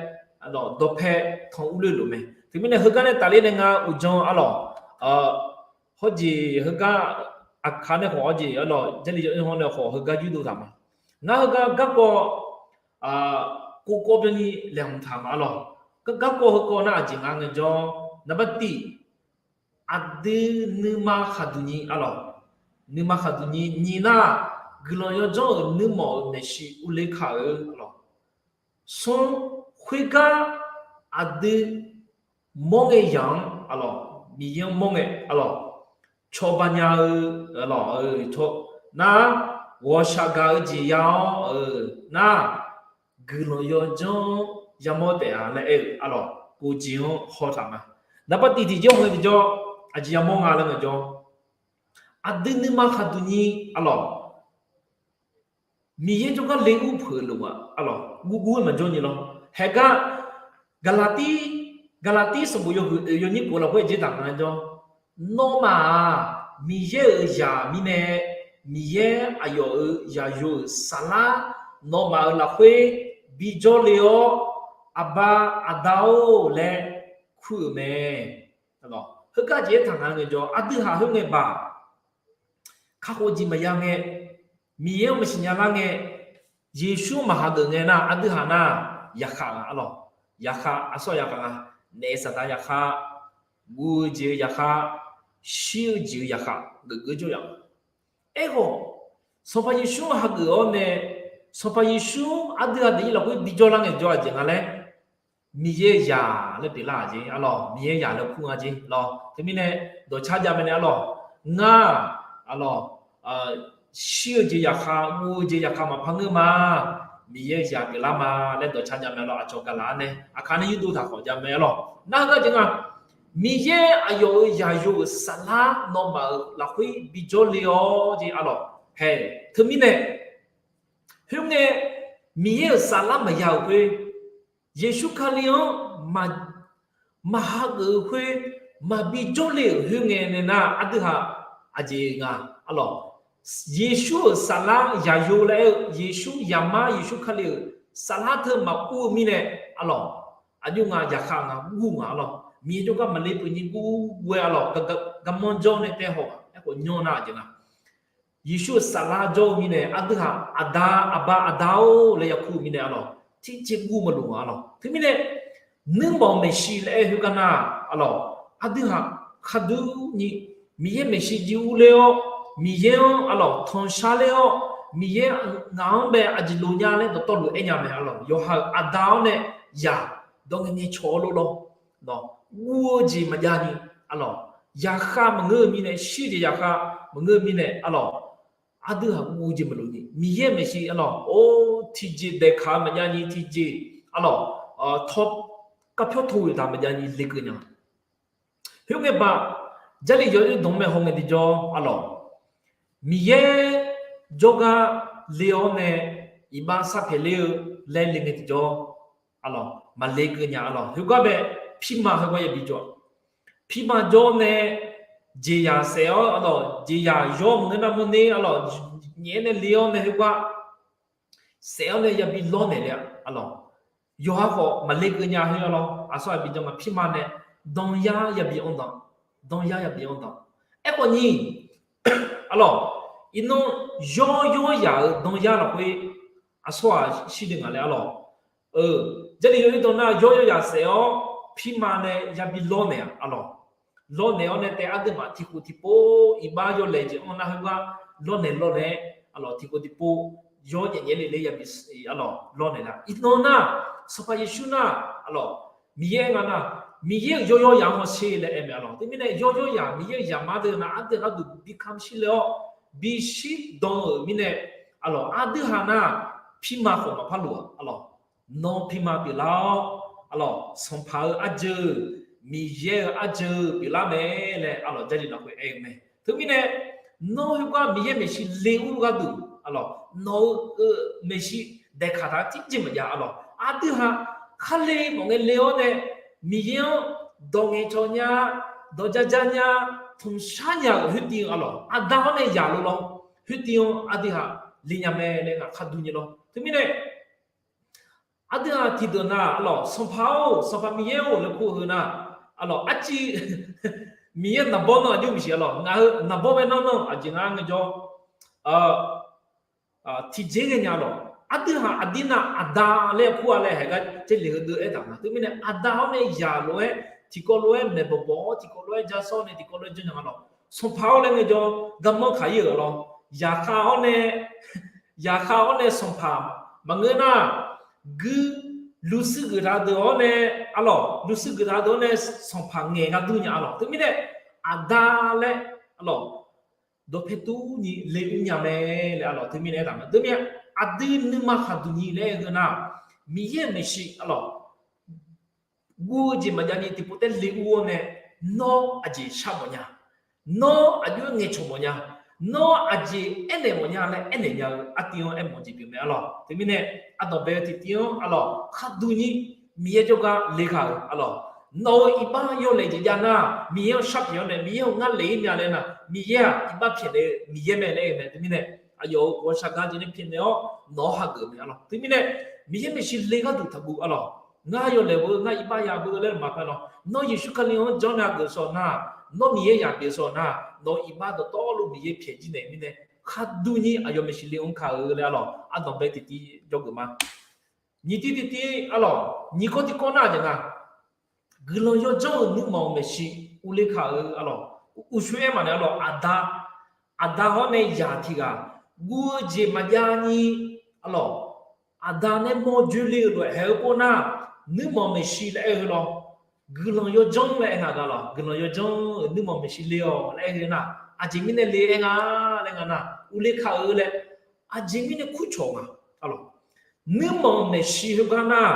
dawqpae tanq urler lof mae. Teumirnae heugar nae tafler nae nga uqdzan arlawq, hawjeq heugar aqkar nae khawf hawjeq arlawq, Jarlif yaw-anr hawr nae khawf heugar yurdov taq ma. Ngar heugar garkawv, kov kawv byanni laeqhmq taq ma arlawq. Garkawv heukawv nar aqjeq nga ngae jawr, naqbar tiv, aqdui nuima khaqduq nyi arlawq. Nuima khaqduq nyi, nyi nar, guiqlanq yawdzanr-euq nuirmanq-euq maeqshi urler ka-eu arlawq. Smr, khoergar aqdui mawr ngae yamq-anr arlawq, Miqyaer-anr mawr ngae arlawq, cawba nya-eu arlawq, nar, ghawqshaq gaq-eu jeq ya-awr, nar, guiqlanq yawdzanr-anr yamawr taef-a laer aer-eu arlawq, kov jeq-anr haw taq ma. Naqbar tiv tiqjawr haw tiqjawr, aqjeq yamawr nga laer ngae jawr, aqdui nuima khaqduq nyi arlawq, Miqyaer jawrgar le ur peuq lof-aq arlawq, guvguv-aer maqjawr ni lawr. Haegar, Gaqlaqtir, Gaqlaqtir sanqbof yawhuiq oeq yawnyir kof lafkhoer jeq taq nga jawr, nawmaf-aq, Miqyaer-euq zaq mirnae, Miqyaer aqyawf-euq zaqyo-euq saflar, nawmaf-euq lafkhoer bijawr le-awr, Aqba, Aqda-or laer kur-euq mae. Heugar jeq aertaq nga ngaejawr, aqdui haq khoerngae baq kakhof jeq maqya ngae, Miqyaer-anr maqsiq nya lar ngae, Yeqsur-anr maqhageuf ngae nar, aqdui haq nar, yaqkhaq nga arlawq. Yaqkhaq aqsur yaqkhaq nga, naef saqdaq yaqkhaq, guv-eu jeq-eu yaqkhaq, shir-eu jeq-eu yaqkhaq geufgeur jawr yaq. Aerkhawf, Sanqpaq Yeqsur-anr hageuf-awr nae, Sanqpaq Yeqsur aqdui haq daefzir lafkhoer bijawr lar ngaejawr aqjeq nga laer, Miqyaer-euq zaq laer pyeuflar-aq jeq arlawq, Miqyaer zaq laer kur nga jeq lawq. Teumirnae dawqcar jav mae nae arlawq, ngar arlawq, shir-eu jeq yaqkhaq, guv-eu jeq yaqkhaq maqpar ngeur ma. Miqyaer-euq zaq pyeuflar ma laer dawqcar jav mae arlawq. Aqcawq gaqlaq-ar nae aqkaq nae yurdov taq khawf jav mae arlawq. Nar heugar jeq nga, Miqyaer aqyawf-euq yaqyo-euq saflar nawmaf-euq lafkhoer bijawr le-awr jeq arlawq. Hae, teumirnae khoerngae, Miqyaer-euq saflar maqya-euq khoer, Yeqsur Kali-anr maqhageuf-eu khoer, maqbi jawrle-euq khoerngae nae nar, aqdui haq aqjeq nga arlawq. Yeqsur-euq saflar yaqyo laer aer-eu, Yeqsur yaqmar Yeqsur Kali-euq saflar teu maqguv-eu mirnae arlawq. Aqjox nga yaqkhaq nga guv nga arlawq. Miqyaer jawrgar maqle peuq nyi guv guv-aer arlawq, garmanr jawr nae tae haw-aq aerkhawf nymr nar aqjeq nga. Yeqsur-euq saflar jawr-eu mirnae aqdui haq aqda, aqba aqda-or laer yakur-eu mirnae arlawq, tiqjeq guv maqloq nga arlawq. Teumirnae nuirmanq maeqshi laer aer-eu khoergar nar arlawq, aqdui haq khaqdur ni Miqyaer maeqshi jir urler-awr, Miqyaer-anr arlawq tanqshar ler-awr, Miqyaer ngaq-anr bae aqjeq loq nya laer dawqtawvluf aer nya mae arlawq. Yawqha-euq aqda-awr nae yaq dawq ngaeq ngaeq cawq-awr lor lawr, guv-eu jeq maqjav ni arlawq, yaqkhav maqngeur-eu mirnae, shir-eu jeq yaqkhav maqngeur-eu mirnae arlawq, aqdui haq guv-eu jeq maqloq ni Miqyaer maeqshi arlawq, or tiqjeq daeqkaq-eu maqjav ni tiqjeq arlawq, taw, karpyawr tov-eu taq maqjav ni lekeuv nya. Khoerngae baq, Jarlif yawoer dmq mae hawngae tiqjawr arlawq, Miqyaer jawrgar le-awr nae iqbax sarpaeq ler-eu laer le ngae tiqjawr arlawq, maqle keuv nya arlawq. Khoergar bae, pirma khoergar yabi jawr-a. Pirma jawr nae jeqzaq saef-awr arlawq, jeqzaq yawr maqngeur nar mawrner arlawq, nyaef-aer nae le-awr nae khoergar saef-awr nae yabi lawrnaeq le-a arlawq. Yawqha khawf maqle keuv nya khoer arlawq, aqsur aqbi jawr nga pirma nae danyar yabi anr danq, danyar yabi anr danq. Aerkhawf ni arlawq, iqnan yawr yawr yaq-euq danyar lafkhoer aqsur-aq shir deuq ngaq laer arlawq. Jarlif yawoer dmq nar yawr yawr yaq saef-awr pirma nae yabi lawrnaeq-a arlawq. Lawrnaeq-awr nae taef aqduimaf tiqkhof tiqpov iqbax yawlaeq jeq anr nar khoergar lawrnaeq lawrnaeq arlawq, tiqkhof tiqpov yawr nyaef nyaef le le yabi arlawq lawrnaeq nar. Iqnan nar, Sanqpaq Yeqsur nar arlawq, Miqyaer nga nar, Miqyaer-euq yawr yawr yaq-anr hawsher laer aer mae arlawq. Teumirnae yawr yawr yaq Miqyaer-euq zaqmar deuq nar aqdui aqduq bi kamq shir le-awr, bi shir dan-euq mirnae arlawq, aqdui haq nar pirma khawf maqpar luf-a arlawq. Nawr pirma pyeuflar-awr arlawq, Sanqpaq-euq arjeuq, Miqyaer-euq arjeuq pyeuflar mae laer arlawq, Jarlif lafkhoer aer-eu mae. Teumirnae nawr khoergar Miqyaer maeqshi le ur gharduq arlawq, nawq-eu maeqshi daeqkaq taq-a tiqjeq maqjav arlawq. Aqdui haq Kali mawf ngae le-awr nae Miqyaer-anr dawq ngaeqcawq nya, dawq ja ja nya, tanqshar nya-euq khoertiv-anr arlawq, aqda-awr nae yaq lor lawr, khoertiv-anr aqdui haq le nya mae laer ngaq khar dur nyi lawr. Teumirnae aqdui haq tiqdeuq nar arlawq, Sanqpaq-or, Sanqpaq Miqyaer-or laer kur-eu heu nar arlawq, arciv Miqyaer naqbawr nanr aqjox maqsiq arlawq, ngaq heu naqbawr bae nanr nanr aqjeq ngar ngaejawr tiqjeq ngae nya lawq. Aqdui haq aqdir nar aqda laer kur-a laer haeq gar Jarlif heudeuv aertaq nga. Teumirnae aqda-awr nae yaq lof-aer tiqkawv lof-aer maeqbawq bawq-awr tiqkawv lof-aer ja sawr nae tiqkawv lof-aer janr nya nga lawq. Sanqpaq-or laer ngaejawr garmanr kaq ir-euq lawr. Yaqkhav-awr nae, yaqkhav-awr nae Sanqpaq maqngeur nar, guir luvshuir geuf taq deuq-awr nae arlawq, luvshuir geuf taq deuq-awr nae Sanqpaq ngaeq gar dur nya arlawq. Teumirnae aqda laer arlawq, dawqpae durni le ur nya mae laer arlawq. Teumirnae aertaq nga, teumirnae aqdui nuima khaqduq nyi laer aer-eu nar, Miqyaer-euq maeqshi arlawq, guv-eu jeq maqjav ni tiqpov taer le ur-awr nae, nawr aqjeq shar mawf nya, nawr aqjox-aer ngaeqcawq mawf nya, nawr aqjeq aernaeq mawf nya laer aernaeq nya-eu artiv-anr aermawf jeq pyeuf mae arlawq. Teumirnae ardanqbae-eu tiqtiv-anr arlawq, khaqduq nyi Miqyaer jawrgar le ghaq-euq arlawq, nawq-euq iqbax yawlaeq jeq jav nar, Miqyaer-anr sharpyaeq-awr nae Miqyaer-euq ngar laeq-ir mya laer nar, Miqyaer-aq iqbax pyaeqnaeq-eu Miqyaer mae laer aer-eu mae. Teumirnae aqyawf-euq ghawqshaq gar jeq nae pyaeqnaeq-awr nawq-anr hageuf mae arlawq. Teumirnae Miqyaer maeqshi le gharduq taqguv arlawq. Ngar yawlaeq beu, ngar iqbax ya beu laer maqpar lawr. Nawr Yeqsur Kali-anr janrnya geuf sawq nar, nawr Miqyaer yaq pyeuf sawq nar, nawq-eu iqbax dawqtawvluf Miqyaer pyaeq jir naeq mirnae, khaqduq ni aqyawf maeqshi le-anr kaq-eu laer arlawq, ardanq bae tiqtiv jawrgeuf ma. Nyiq tiv tiqtiv arlawq, nyiq kawv tiqkawv nar aqjeq nga, guiqlanq yawjanr-euq nuirmanq maeqshi urler kaq-eu arlawq, uqshoe aer maqnaeq arlawq, aqda, aqda hawr nae yaq tiq ghaq guv-eu jeq maqjav ni arlawq, aqda nae mawr joerle-eu lof-aer haeq-eu pov nar, nuirmanq maeqshi laer aer-eu lawr. Guiqlanq yawjanr laer aer nga aqda lawq, guiqlanq yawjanr-euq nuirmanq maeqshi le-awq laer aer-eu nar, aqjeq mirnae le aer nga laer nga nar, urler kaq-eu laer, aqjeq mirnae kurcawq nga arlawq. Nuirmanq maeqshi heugar nar,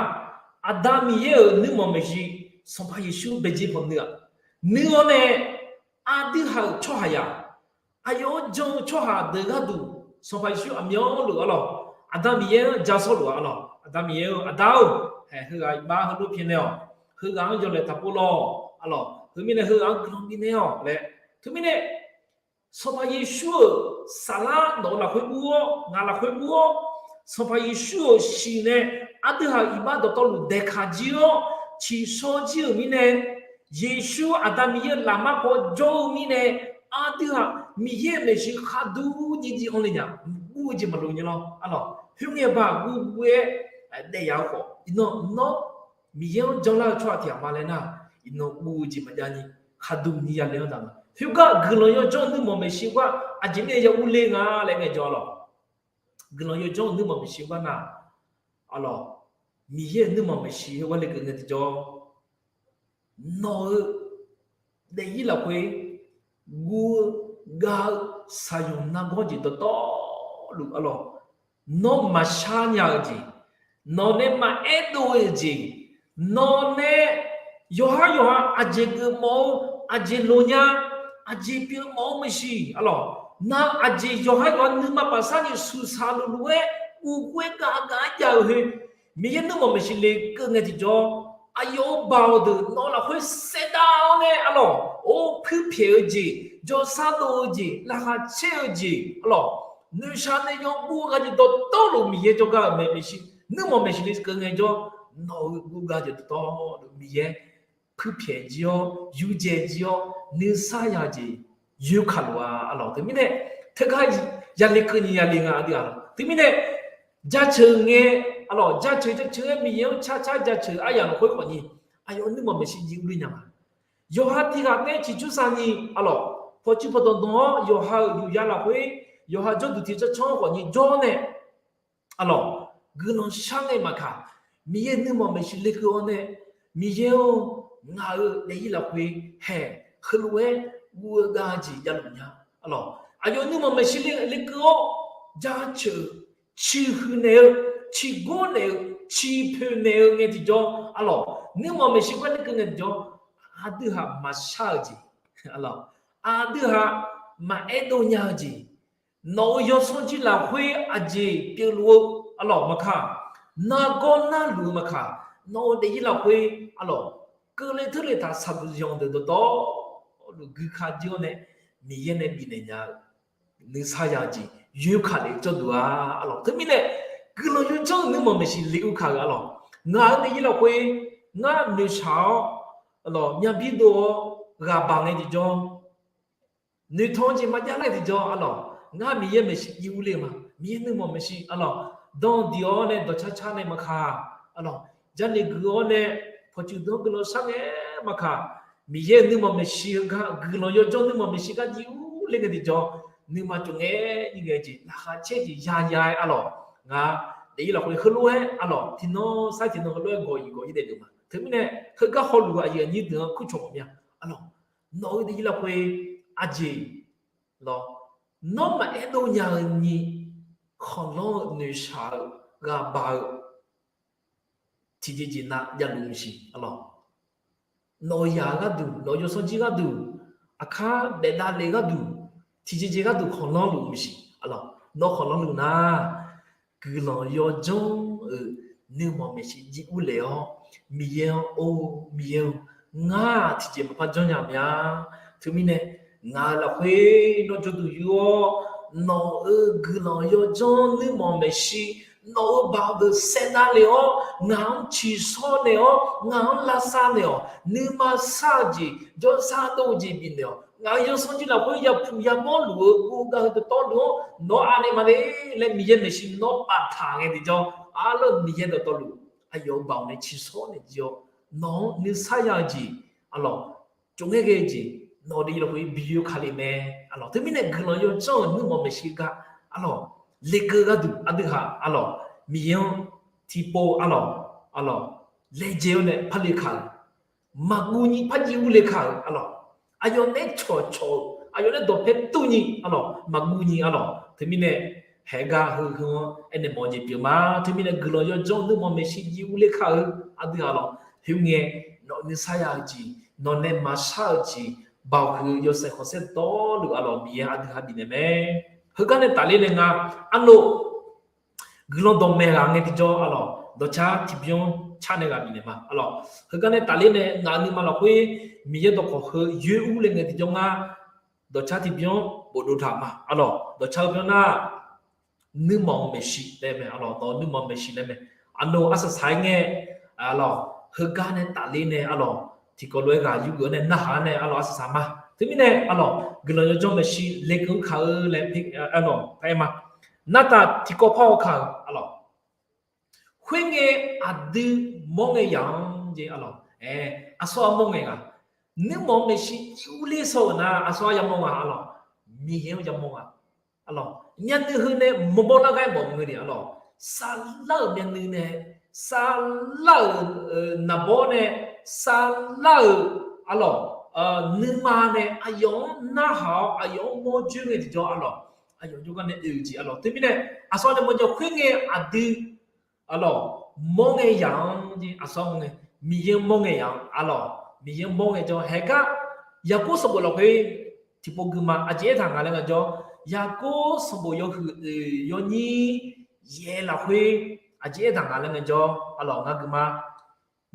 aqda Miqyaer-euq nuirmanq maeqshi, Sanqpaq Yeqsur baejir paw nuir-aq, nuir-awr nae aqdui haq-euq tsawrhaqzaq, aqyawf-anr jan-eu tsawrhaq deuq gharduq, Sanqpaq Yeqsur aqmyanluf arlawq, aqda Miqyaer-anr ja sawrluf-a arlawq, aqda Miqyaer-eu aqda-or, haeq heughaq iqbax heulof pyaeqnaeq-awq, heughaq-anr yawlaeq taqpov lawq arlawq, heumirnae heughaq-anr guiqlanq bifnaeq-awq laer, teumirnae Sanqpaq Yeqsur-euq saflar nawq-eu lafkhoer ur-awr, ngaq lafkhoer ur-awr, Sanqpaq Yeqsur-euq shiq nae aqdui haq-euq iqbax dawqtawvluf daeqkaq jir-awr, ciqshawr jir-euq mirnae, Yeqsur aqda Miqyaer-euq lafmar paw jawr-eu mirnae, aqdui haq Miqyaer-euq maeqshi khaqduq ni jiv anr le nya, guv-eu jeq maqlof nya lawr arlawq. Khoerngae baq guv guv-aer daef ya-eu khawf, iqnan nawr Miqyaer-anr janlar-eu tsawrhaq tiq ghaq ma laer nar, iqnan guv-eu jeq maqjav ni, khaqduq ni yale-anr daq nga. Khoergar guiqlanq yawjanr nuirmanq maeqshi gar aqjeq mirnae ya urler nga laer ngaejawr lawq. Guiqlanq yawjanr-euq nuirmanq maeqshi gar nar, arlawq, Miqyaer-euq nuirmanq maeqshi heugar lekeuv ngae tiqjawr, nawq-eu daefzir lafkhoer guv-eu gav-eu saqyanq nargawr jeq dawqtawvluf arlawq, nawr maqshar nya-eu jeq, nawq nae maqaer dov-eu jeq, nawq nae yawqhar yawqha aqjeq geufmawf-eu, aqjeq loq nya, aqjeq pyeufmawf-eu maeqshi arlawq, nar aqjeq yawqhar yawqha nuima paqsarni suqsaq luf luf-aer, uqghoer gav gav-aer jav-eu heu, Miqyaer nuirmanq maeqshi lekeuv ngae tiqjawr, aqyawf-euq baoq deuq nawq-eu lafkhoer saevdav-awr nae arlawq, or puirpyaeq-eu jeq, jawrsar dov-eu jeq, laqkhaq caer-eu jeq arlawq, noeqshaq nae yawguv-eu ghaq jeq dawqtawvluf Miqyaer jawrgar-euq mae maeqshi, nuirmanq maeqshi lekeuv ngaejawr, nawq-eu guv gav jeq dawqtawvluf Miqyaer puirpyaeq jir-awr, yurdzae jir-awr, nuisar ya-eu jeq yoerkaq luf-a arlawq. Teumirnae teugar yale keuvni yale nga aqdui arlawq. Teumirnae jaceuq ngae arlawq, jaceuq jaceuq-aer Miqyaer-anr carcar jaceuq aryaq lafkhoer khawfni, aqyawf nuirmanq maeqshi jir urler nya ma. Yawqha tiq ghaq taef-aer ciqcur saqni arlawq, pawqtsuif pawqdanq danq-awr yawqha-euq yufya lafkhoer, yawqha jawrduq tiq canr canr-anr khawfni jawr-awr nae arlawq, guiqlanq shar ngae maqkaq, Miqyaer nuirmanq maeqshi lekeuv-awr nae, Miqyaer-or, ngaq-euq daefzir lafkhoer haeq heulof-aer guv-eu gav jeq javluf nya arlawq. Aqyawf nuirmanq maeqshi lekeuv-awr jaceuq ciqhuiq naeq-eu, ciqgor naeq-eu, ciqpoeq naeq-eu ngae tiqjawr arlawq, nuirmanq maeqshi gar lekeuv ngae tiqjawr, aqdui haq maqshar-eu jeq arlawq, aqdui haq maqaer dov nya-eu jeq, nawq-euq yawsanr jir lafkhoer aqjeq pyeufluf-eu arlawq maqkaq, nargawr narluf-eu maqkaq, nawq-euq daefzir lafkhoer arlawq, keuvle teurle taq saqduq zanq deuq dawqtawvluf guika jir-awr nae, Miqyaer nae bifnaeq nya-eu nuisar ya-eu jeq yoerkaq lef-eu jawrduq-a arlawq. Teumirnae guiqlanq yawjanr-euq nuirmanq maeqshi le urkaq-eu arlawq, ngaq-euq daefzir lafkhoer ngar noeqshaq-awr arlawq, myavbir dov-awr ghaq baq ngae tiqjawr, noeqtmq-eu jeq maqjav laer tiqjawr arlawq, ngar Miqyaer maeqshi jir urler-eu ma. Miqyaer nuirmanq maeqshi arlawq, dan diq-awr nae dawqcar car nae maqkaq arlawq, jarlif guiq-awr nae pawqtsuif deuq-anr guiqlanq shar ngae maqkaq, Miqyaer-euq nuirmanq maeqshi heugar guiqlanq yawjanr nuirmanq maeqshi gar jir urler ngae tiqjawr, nuima tsov ngae ir ngae jeq laqkhaq caer jeq yaya-aer arlawq, ngar daefzir lafkhoer heulof-aer arlawq, tiqnan sar tiqnan heulof-aer gawq ir gawq ir daef deuq ma. Teumirnae heugar hawluf-eu aqyuif aqnyir deuq-anr kurcawq ghawqmya arlawq, nawq-euq daefzir lafkhoer aqjeq lawr, nawr maqaer dov nya-eu ni khanqlanr-eu noeqshaq-eu ghaq baq-eu tiqjeq jeq nav javluf maqsiq arlawq. Nawq-eu yaq-eu gharduq, nawq-eu yawsanr jir gharduq, aqkar daef davlef gharduq, tiqjeq jeq gharduq khanqlanr luf maqsiq arlawq. Nawr khanqlanr luf nar, guiqlanq yawjanr-euq nuirmanq maeqshi jir urlef-awr, Miqyaer-anr, or Miqyaer-or, ngar tiqjeq maqpar janrnya mya. Teumirnae ngaq-euq lafkhoer nawr jawrduq yur-awr, nawq-euq guiqlanq yawjanr nuirmanq maeqshi Nawq-euq baoq deuq saevdav le-awr, ngaq-anr ciqshawr naeq-awr, ngaq-anr lavsav naeq-awq. Nuima shar-eu jeq, jawrshar dov-eu jeq bifnaeq-awq. Ngaq-euq yawsanr jir lafkhoer yapuq yamawr luf-eu guvgav-eu dawqtawvluf-anr nawq-anr anaeq maqle laer Miqyaer maeqshi nawr baftaq ngae tiqjawr, arlawr Miqyaer dawqtawvluf aqyawf-euq baoq nae ciqshawr naeq jir-awr, nawq-anr nuisar ya-eu jeq, arlawq, tsov ngaer ghae-eu jeq, nawq-eu deuq lafkhoer bi yoer ka le mae. Arlawq, teumirnae guiqlanq yawdzanr-euq nuirmanq maeqshi gar, arlawq, lekeuv gharduq aqdui ghaq, arlawq, Miqyaer-anr tiqpov, arlawq, arlawq, laejae-awr nae parle kaq-euq, maqguv nyi parjiv urle kaq-euq, arlawq, aqyawf nae cawqcawq-eu, aqyawf nae dawqpae tuvnyi, arlawq, maqguv nyi, arlawq, teumirnae haeqgar heu heu-anr aernaeq mawf-eu jeq pyeuf ma. Teumirnae guiqlanq yawdzanr nuirmanq maeqshi jiv urle kaq-eu, aqdui ghaq lawq, khoerngae, nawq nuisar ya-eu jeq, nawq nae maqshar-eu jeq, baoq huiq-eu yawshaef khanqsaer dawrluf, arlawq, Miqyaer aqdui ghaq bifnaeq mae. Heugar nae tafler nae nga, arlawq, guiqlanq dawqmaeq ghaq ngae tiqjawr, arlawq, dawqcar tiqbyan car nae ghaq bifnaeq ma, arlawq. Heugar nae tafler nae ngaq-euq nuima lafkhoer Miqyaer dawqkawq heu yoer urle ngae tiqjawr ngar, dawqcar tiqbyan bofdov taq ma, arlawq. Dawqcar-eu byan nar, nuirmanq-eu maeqshi laer mae, arlawq, nawq-eu nuirmanq maeqshi laer mae. Aqnoeq arsaq saq-aer ngae, arlawq, heugar nae tafler nae, arlawq, tiqkawv lof-aer ghaq yurgeuf-awr nae narhaq-awr nae, arlawq, arsaq saq ma. Teumirnae, arlawq, guiqlanq yawdzanr maeqshi lekeuv-anr kaq-eu laer, arlawq, par-aer ma. Nartaf tiqkawv par-awr kaq-eu, arlawq, khoerngae aqdui mawr ngae yaq-anr jeq, arlawq, aer, aqsur-a mawr ngae nga. Nuirmanq maeqshi jiv urler shaw-euq nar, aqsur-a yamawr nga, arlawq, Miqyaer-anr yamawr nga. Arlawq, myavnuiv heu nae maqbaw lar gar-aer mawf-eu mae ni, arlawq, saflar-euq myavnuiv nae, saflar-euq naqbawr nae, saflar-euq, arlawq, nuima nae aqyawf-anr narhaq-awr aqyawf-anr mawr joer ngae tiqjawr, arlawq, aqyawf jawrgar nae oe-eu jeq, arlawq, teumirnae aqsur-a nae mawrjawr khoerngae aqdui, arlawq, mawr ngae yaq-anr jeq, aqsur-a mawr ngae, Miqyaer-anr mawr ngae yaq-anr, arlawq, Miqyaer-anr mawr ngae jawr. Haeqgar Yaqkov sanqbof lafkhoer tiqpov guima aqjeq aertaq nga laer ngaejawr, Yaqkov sanqbof yawhuiq oeq yawnyir yaeq lafkhoer aqjeq aertaq nga laer ngaejawr, arlawq, ngar guima,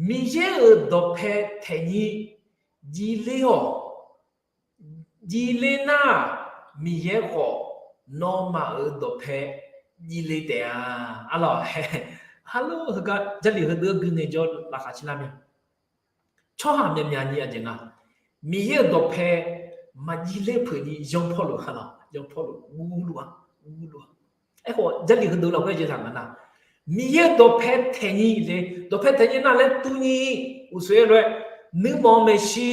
Miqyaer-euq dawqpae taeqnyir jivler-awq. Jivler nar, Miqyaer khawf nawmaf-euq dawqpae jivle taef-a. Arlawq, arlawq, heugar Jarlif heudeuq-anr gui ngaejawr laqkhaq caer lar mae. Tsawrhaq myaqmyaq ni aqjeq nga, Miqyaer-euq dawqpae maqjivler peuq ni yanpawr luf, arlawq, yanpawr luf, gurluf-a, gurluf-a. Aerkhawf Jarlif heudeuq lafkhoer jeq taq nga nar, Miqyaer-euq dawqpae taeqnyir le, dawqpae taeqnyir nar laer tuvnyir, uqsoer aer lof-aer, nuirmanq maeqshi,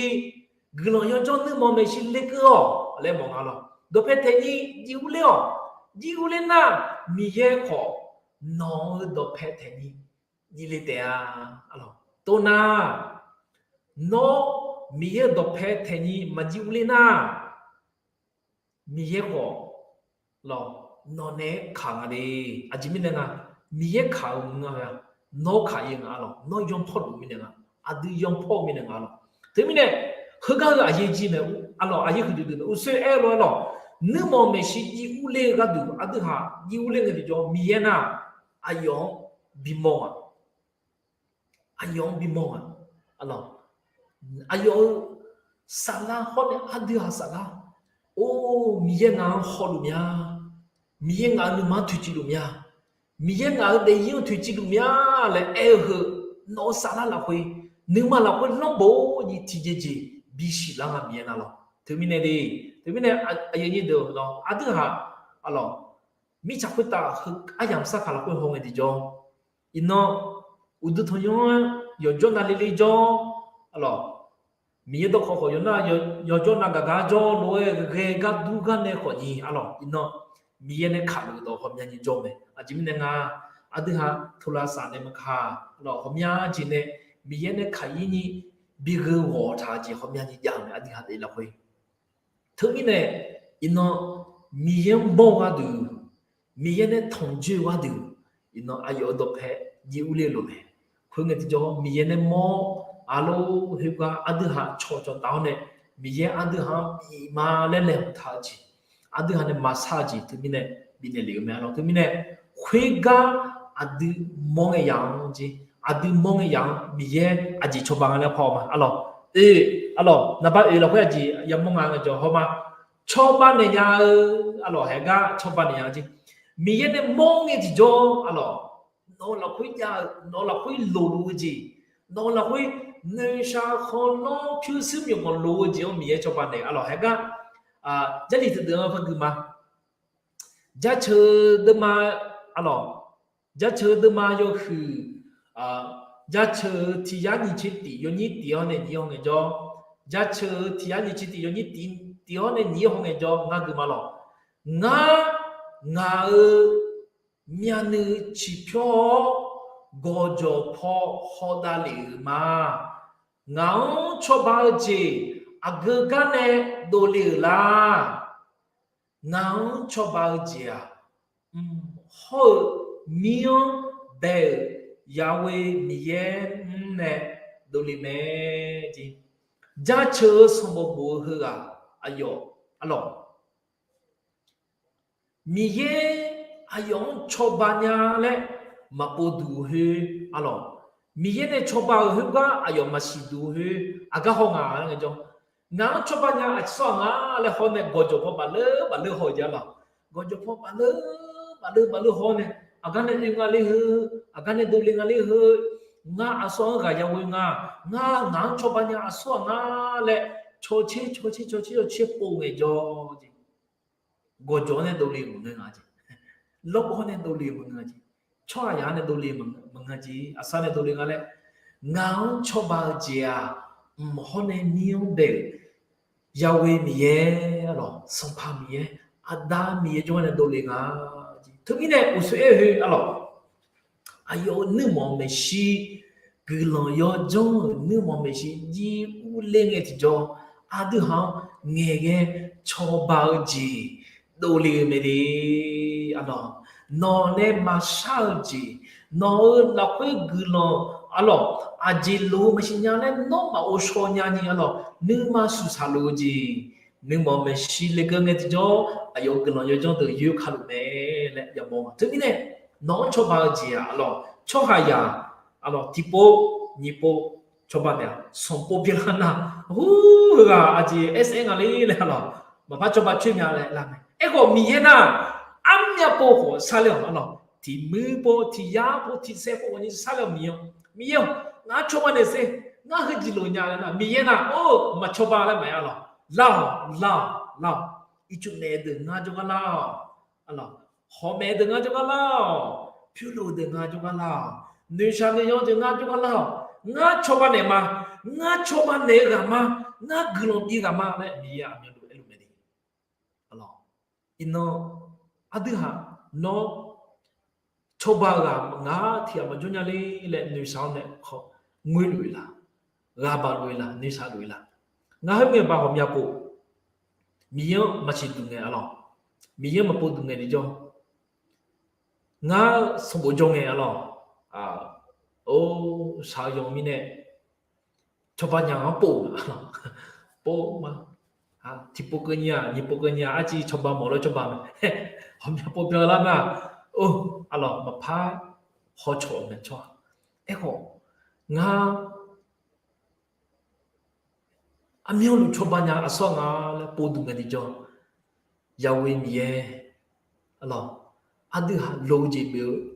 guiqlanq yawdzanr nuirmanq maeqshi lekeuv-awq laer mawf nga lawq. Dawqpae taeqnyir jiv urler-awq. Jiv urler nar, Miqyaer khawf nawq-euq dawqpae taeqnyir jivle taef-a. Arlawq, toxnar, nawr Miqyaer-euq dawqpae taeqnyir maqjiv urler nar, Miqyaer khawf, arlawq, nawq naeq-aer kaq nga le. Aqjeq mirnae nga, Miqyaer kaq-eu nga, nawr kaq-ir nga, arlawq, nawr yanpawr luf mirnae nga, aqdui yanpawr-eu mirnae nga, arlawq. Teumirnae, heugar-eu aqyaer jir mae, arlawq, aqyaer huiqdui dui mae, uqsoer aer lof-aer lawq, nuirmanq maeqshi jiv urler-eu gharduq aqdui haq jiv urler ngae tiqjawr Miqyaer nar, aqyawf-anr bimawr-a. Aqyawf-anr bimawr-a. Arlawq, aqyawf-euq saflar hawr nae aqdui haq saflar. Or, Miqyaer ngaq-anr hawluf mya. Miqyaer ngaq-euq nuima-anr toeqciv luf mya. Miqyaer ngaq-euq daefzir-anr toeqciv luf mya laer aer-eu heu, nawq-eu saflar lafkhoer, nuima lafkhoer lanrbof ni tiqjeqjeq bisiq lar nga Miqyaer nar lawq. Teumirnae le, teumirnae aqyuif aqnyir deuq-awq, aqdui haq, arlawq, mirtsaq khoertav heu aryamq sarkaq lafkhoer haw ngae tiqjawr, iqnan uqduq tanqnymr-anr yawqjawr navle le jawr, arlawq, Miqyaer dawqkawq khawf yawqnar yawqjawr navgaq gar jawr lof-aer ghae gar dur gar nae khawf ni, arlawq, iqnan Miqyaer nae kaq-euq dawq ghawqmyani jawr mae. Aqjeq mirnae nga, aqdui haq tolavsaf nae maqkaq, arlawq, ghawqmya jeq nae Miqyaer nae kaq-ir ni bigheu ghawq taq-eu jeq ghawqmyani jav-eu mae, aqdui haq daef lafkhoer. Teumirnae, iqnan Miqyaer-anr mawr-eu gharduq, Miqyaer nae tanqjoer-eu gharduq, iqnan aqyawf-euq dawqpae jiv urler-eu lof mae. Khoerngae tiqjawr Miqyaer nae mawr, arlawq, khoergar aqdui haq cawqcawq taf-awr nae, Miqyaer aqdui haq-anr bif ma laer laeqhmq taq-eu jeq, aqdui haq nae maqshar-eu jeq teumirnae bifnaeq lef-eu mae, arlawq. Teumirnae, khoergar aqdui mawr ngae yaq-anr jeq, aqdui mawr ngae yaq-anr Miqyaer aqjeq cawba nga laer par-awr ma, arlawq. Oe, arlawq, naqba oeq lafkhoer aqjeq yamawr nga ngaejawr hawr ma. Cawba naeq nya-eu, arlawq, haeqgar cawba naeq nya-eu jeq. Miqyaer nae mawr ngae tiqjawr, arlawq, nawq-eu lafkhoer jav-eu, nawq-eu lafkhoer loqluf-eu jeq, nawq-eu lafkhoer noeqshaq khanqlanr pyurshuir myawqganq loq-eu jeq-anr Miqyaer cawba naeq-eu arlawq. Haeqgar, Jarlif teudeuq-anr par gui ma. Jaceuq-eu deuvma, arlawq, jaceuq-eu deuvma yawhuiq, jaceuq-eu tiq yar nyiq tser tif yawnyir tif-awr nae nyiq-ir haw ngaejawr, jaceuq-eu tiq yar nyiq tser tif yawnyir tif, tif-awr nae nyiq-ir haw ngaejawr ngar gui ma lawq. Ngar, ngaq-euq myavnuiv ciqpyawr-awr, gawqjawq paw hawdav lef-euq ma. Ngaq-anr cawba-eu jeq aqgeu gar nae dovle-euq lar. Ngaq-anr cawba-eu jeq-aq, mq hawr-eu mir-anr bae-euq Yahweh Miqyaer mr nae dovle mae. Jaceuq-eu sanqbof bof-eu heughaq aqyawf, arlawq, Miqyaer aqyawf-anr cawba nya laer maqpov duq-eu khoer, arlawq, Miqyaer nae cawba-euq khoergar aqyawf maqsiq duq-eu khoer, aqgar haw ngaq laer ngaejawr, ngaq-anr cawba nya aqsur-aq nga laer hawr nae gawqjawq paw bafleur bafleur haw-eu jeq, arlawq, gawqjawq paw bafleur bafleur bafleur haw nae, aqgar nae oe nga ler heu, aqgar nae dovle nga ler heu, ngar aqsur-anr ghaq ya ghoe nga, ngar ngaq-anr cawba nya aqsur-aq nga laer cawtser cawtser cawtser cawtser pov ngaejawr jeq, gawqjawq-anr nae dovle-eu maqngeur nga jeq, lawrgawv-anr nae dovle-eu maqngeur nga jeq, tsawrhaqzaq-anr nae dovle-eu maqngeur jeq, aqsar nae dovle nga laer, ngaq-anr cawba-eu jeq-aq, mq hawr nae mir-anr bae-euq Yahweh Miqyaer, arlawq, Sanqpaq Miqyaer, Aqda Miqyaer jawrgar nae dovle nga. Teumirnae uqshoe aer-eu khoer, arlawq, aqyawf-euq nuirmanq maeqshi, guiqlanq yawjanr-euq nuirmanq maeqshi jir urler ngae tiqjawr, aqdui haq-anr ngaeqghae cawba-eu jeq dovle-eu mae de. Arlawq, nawq nae maqshar-eu jeq, nawq-euq lafkhoer guiqlanq, arlawq, aqjeq loq-eu maqsiq nya laer nawr maqghov shaw nyani, arlawq, nuima suqsaq luf-eu jeq, nuirmanq maeqshi lekeuv ngae tiqjawr, aqyawf-euq guiqlanq yawjanr deuq yoer ka luf mae laer yamawr ma. Teumirnae nawq-anr cawba-eu jeq-aq, arlawq, tsawrhaqzaq, arlawq, tiqpov, nyiqpov, cawba naeq-a, sanqpov pyeuflar nar, hu, heughaq aqjeq aer saef-aer nga le laer, arlawq, maqpar cawba coer nya laer lar mae. Aerkhawf Miqyaer nar, armyav pov khawf sharler-awq, arlawq, tiqmuir pov tiqyar pov tiqsaer pov ghawqni sharler-awq Miqyaer-awq. Miqyaer-awq, ngar cawba naeq sher, ngar heujeq loq nya laer nar, Miqyaer nar, or, maqcawba laer maqya, arlawq, lar-awq, lar-awq, lar-awq, ircuf naeq deuq ngar jawrgar lar-awq, arlawq, hawq maeq deuq ngar jawrgar lar-awq, pyurlof deuq ngar jawrgar lar-awq, noeqshaq noeqyan deuq ngar jawrgar lar-awq, ngar cawba naeq ma, ngar cawba naeq-eu ghaq ma, ngar guiqlanq bi ghaq ma laer Miqyaer aqmyanluf aerluf mae de. Arlawq, iqnan aqdui haq nawr cawba-eu ghaq ngar tiq ghaq maqjawr nya le laer noeqshaq-awr nae khawf ngoerluf-eu la, ghaq baq luf-eu la, noeqshaq luf-eu la. Ngar khoerngae baq ghawqmya pov, Miqyaer-anr maqsiq duq ngae, arlawq, Miqyaer-anr maqpov duq ngae tiqjawr, ngar sanqbof jawr ngae, arlawq, or, shaq-eu yawq mirnae cawba nya-anr pov ma, pov ma. Tiqpov keuvni-aq, nyiqpov keuvni-aq, arciv cawba mawf lof cawba mae. Ghawqmya pov byanlar nar, or, arlawq, maqpar hawcaw-eu mae tsawrhaq. Aerkhawf, ngar aqmyanluf cawba nya aqsur-aq nga laer pov duq ngae tiqjawr, Yahweh Miqyaer, arlawq, aqdui haq loq-eu jeq pyeuf-eu,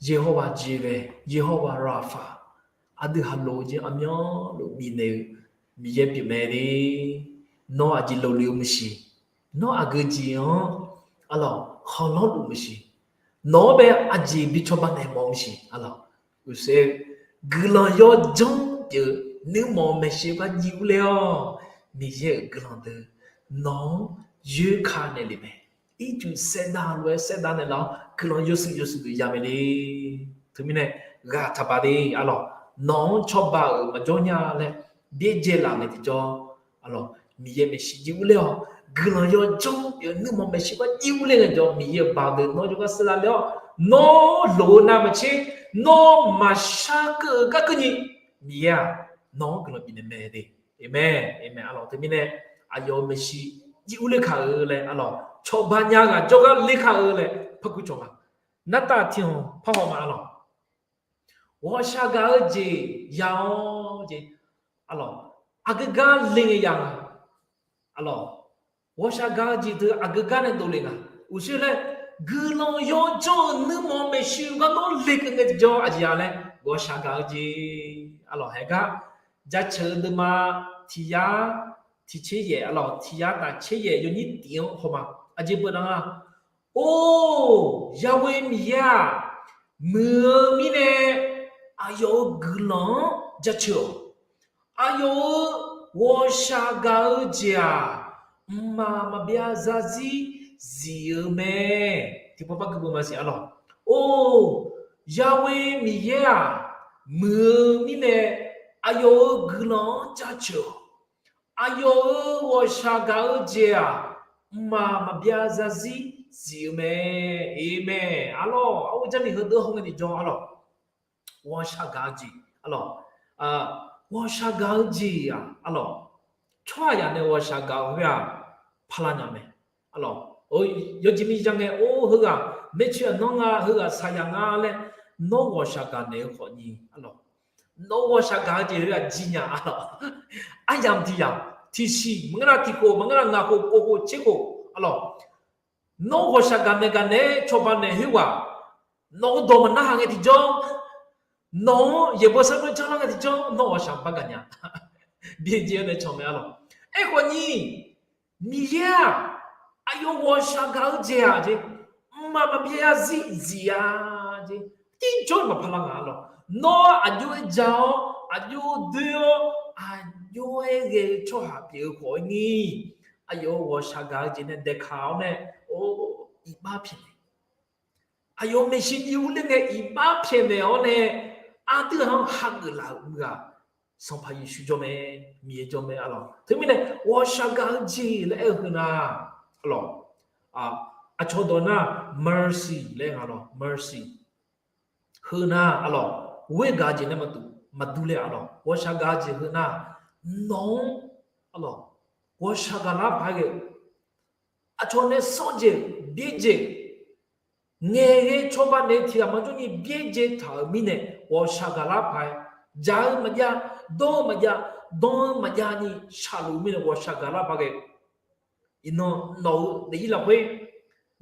Yeqhawr ghaq jeqghae, Yeqhawr ghaq rafaq, aqdui haq loq-eu jeq aqmyanluf bifnaeq-eu Miqyaer pyeufmae de. Nawr aqjeq loqluf-eu maqsiq, nawr aqgeu jeq-anr, arlawq, khanqlanr luf maqsiq, nawq-anr bae aqjeq bi cawba naeq mawf maqsiq, arlawq, uqshoe-eu guiqlanq yawjanr pyeuf-eu nuirmanq maeqshi gar jiv urler-awr, Miqyaer-euq guiqlanq deuq nawq-anr yoerka naeq lef mae. Ircuf saevdav lof-aer saevdav naeqlaf-awr guiqlanq yawshuif yawshuif deuq ya mae le. Teumirnae ghaq taqbaq de, arlawq, nawq-anr cawba-euq maqjawr nya laer byaerdzae laf ngae tiqjawr, arlawq, Miqyaer maeqshi jiv urler-awr, guiqlanq yawjanr pyeuf-eu nuirmanq maeqshi gar jiv urler ngae tiqjawr, Miqyaer-euq baq deuq nawr jawrgar saevlar ler-awr, nawr loq-eu navmaqtser, nawr maqshar keuv-eu gar keuvni, Miqyaer-aq, nawq-anr guiqlanq bifnaeq mae de. Aqmeq, aqmeq, arlawq. Teumirnae aqyawf-euq maeqshi jiv urler kaq-eu laer, arlawq, cawba nya ghaq jawrgar ler kaq-eu laer par kur cawq ma. Nartav tiqhmq parhaw ma, arlawq. Ghawqshaq gaq-eu jeq ya-awr jeq, arlawq, aqgeu gar le ngae ya nga, arlawq. Ghawqshaq gaq-eu jeq teu aqgeu gar nae dovle nga. Uqshoe laer, guiqlanq yawjanr-eu nuima-anr maeqshi-eu gar nawr lekeuv ngae tiqjawr aqjeq-a laer ghawqshaq gaq-eu jeq arlawq. Haeq gar jaceuq-eu deuvma tiq yar tiq tser yaef arlawq, tiq yar taf tser yaef yawnyir tif-anr hawma. Aqjeq beunar-aq, Or, Yahweh Miqyaer-aq, muiq-eu mirnae aqyawf-euq guiqlanq-anr jaceuq-awq. Aqyawf-euq ghawqshaq gaq-eu jeq-aq, mqmaq maqbyav zarzir zif-eu mae. Tiqpawf par gui beu maqsiq arlawq. Or, Yahweh Miqyaer-aq, muiq-eu mirnae aqyawf-euq guiqlanq-anr jaceuq-awq. Aqyawf-euq ghawqshaq gaq-eu jeq-aq, mqmaq maqbyav zarzir zif-eu mae. Amen. Arlawq, arhu Jarlif heudeuq hawngae tiqjawr arlawq, ghawqshaq gaq-eu jeq arlawq, ghawqshaq gaq-eu jeq-aq arlawq, tsawrhaqzaq nae ghawqshaq gaq-eu khoer-aq, paqlav nya mae. Arlawq, yawjeq mirza ngae, or, heughaq maercoer-aq nawr nga, heughaq saqyaq nga laer, nawr ghawqshaq gaq naeq-eu khawfni arlawq, nawr ghawqshaq gaq-eu jeq heughaq jir nya arlawq. Aryamq tiq yamq, tiqsiq maqngeur nar tiq khof, maqngeur nar ngaq khof, kof khof, tser khof arlawq, nawr ghawqshaq gaq naeq gaq naeq-aer cawba naeq khoerghaq, nawq-eu dawq maqnar haq ngae tiqjawr, nawq-anr yaeqbawq sharnoer janrlar ngae tiqjawr, nawr ghawqshaq bar gaq nya. Byaerdzae-awr nae can mae arlawq. Aerkhawfni, Miqyaer-aq, aqyawf ghawqshaq gaq-eu jeq-aq jeq, mqmaq maqbyav zarzir zif-a jeq, tiqjawr maqpar lar nga arlawq. Nawr aqjox-aer ja-awr, aqjox doer-awr, aqjox-aer ghae-eu tsawrhaq pyeuf-eu khawf-eu ni, aqyawf-euq ghawqshaq gaq-eu jeq nae daeqkaq-awr nae, or, iqbax pyaeqnaeq, aqyawf maeqshi jiv urler ngae iqbax pyaeqnaeq-awr nae, aqdui-anr hageuf laf-euq meuq-aq, Sanqpaq Yeqsur jawr mae, Miqyaer jawr mae arlawq. Teumirnae ghawqshaq gaq-eu jeq laer aer-eu heu nar arlawq, aqcawq dawq nar mercy laer nga lawq, mercy. Heu nar arlawq, ghoer gaq-eu jeq nae maqdur, maqdur le arlawq, ghawqshaq gaq-eu jeq heu nar, nawq-anr arlawq, ghawqshaq gaq lar paq-aer ghae-eu, aqcawq nae sawr jeq, byaerdzae, ngaeqghae cawba naeq-eu tiq ghaq maqjawr ni byaerdzae taq-euq mirnae ghawqshaq gaq lar paq-aer, jaq-eu maqjav, dawr-eu maqjav, dan-eu maqjav ni shaqluf-eu mirnae ghawqshaq gaq lar paq ghae-eu. Iqnan nawq-eu daefzir lafkhoer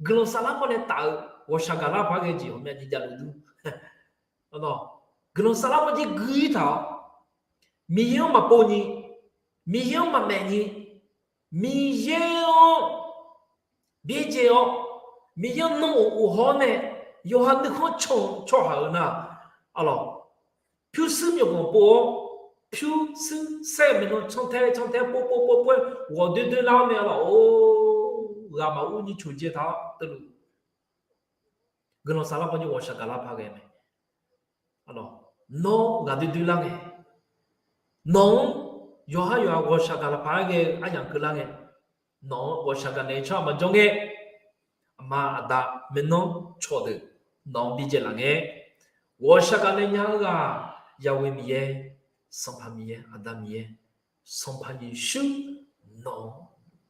guiqlanq saflar mawr nae taf-eu ghawqshaq gaq lar paq ghae jeq ghawqmya jeq javluf dur. Guiqlanq saflar mawr jir gui-ir taq-awr, Miqyaer-anr maqpov ni, Miqyaer-anr maqmaef ni, Miqyaer-anr byaerdzae-awr, Miqyaer-anr nan of of haw-awr nae, yawqha nuikhanr can-eu tsawrhaq-eu nar, arlawq, pyurshuir myawqganq pov-awr, pyurshuir saer-eu maeqnan cantae cantae pov pov pov pov-aer ghawq doer doer lar-awr nae arlawq, or, ghaq maqur ni coqdzae taq-awr teuluf guiqlanq saflar paq jir ghawqshaq gaq lar paq ghae mae. Nawr ghaq doer doer lar ngae, nawq-anr yawqhar yawqha ghawqshaq gaq lar paq-aer ghae-eu aryamq keuvlar ngae, nawq-anr ghawqshaq gaq naeq-eu tsawrhaq maqjawr ngae, aqma aqda maeqnan cawq deuq nawq-anr bidzae laf ngae, ghawqshaq gaq naeq nya-eu ghaq, Yahweh Miqyaer, Sanqpaq Miqyaer, Aqda Miqyaer, Sanqpaq Yeqsur, nawq-anr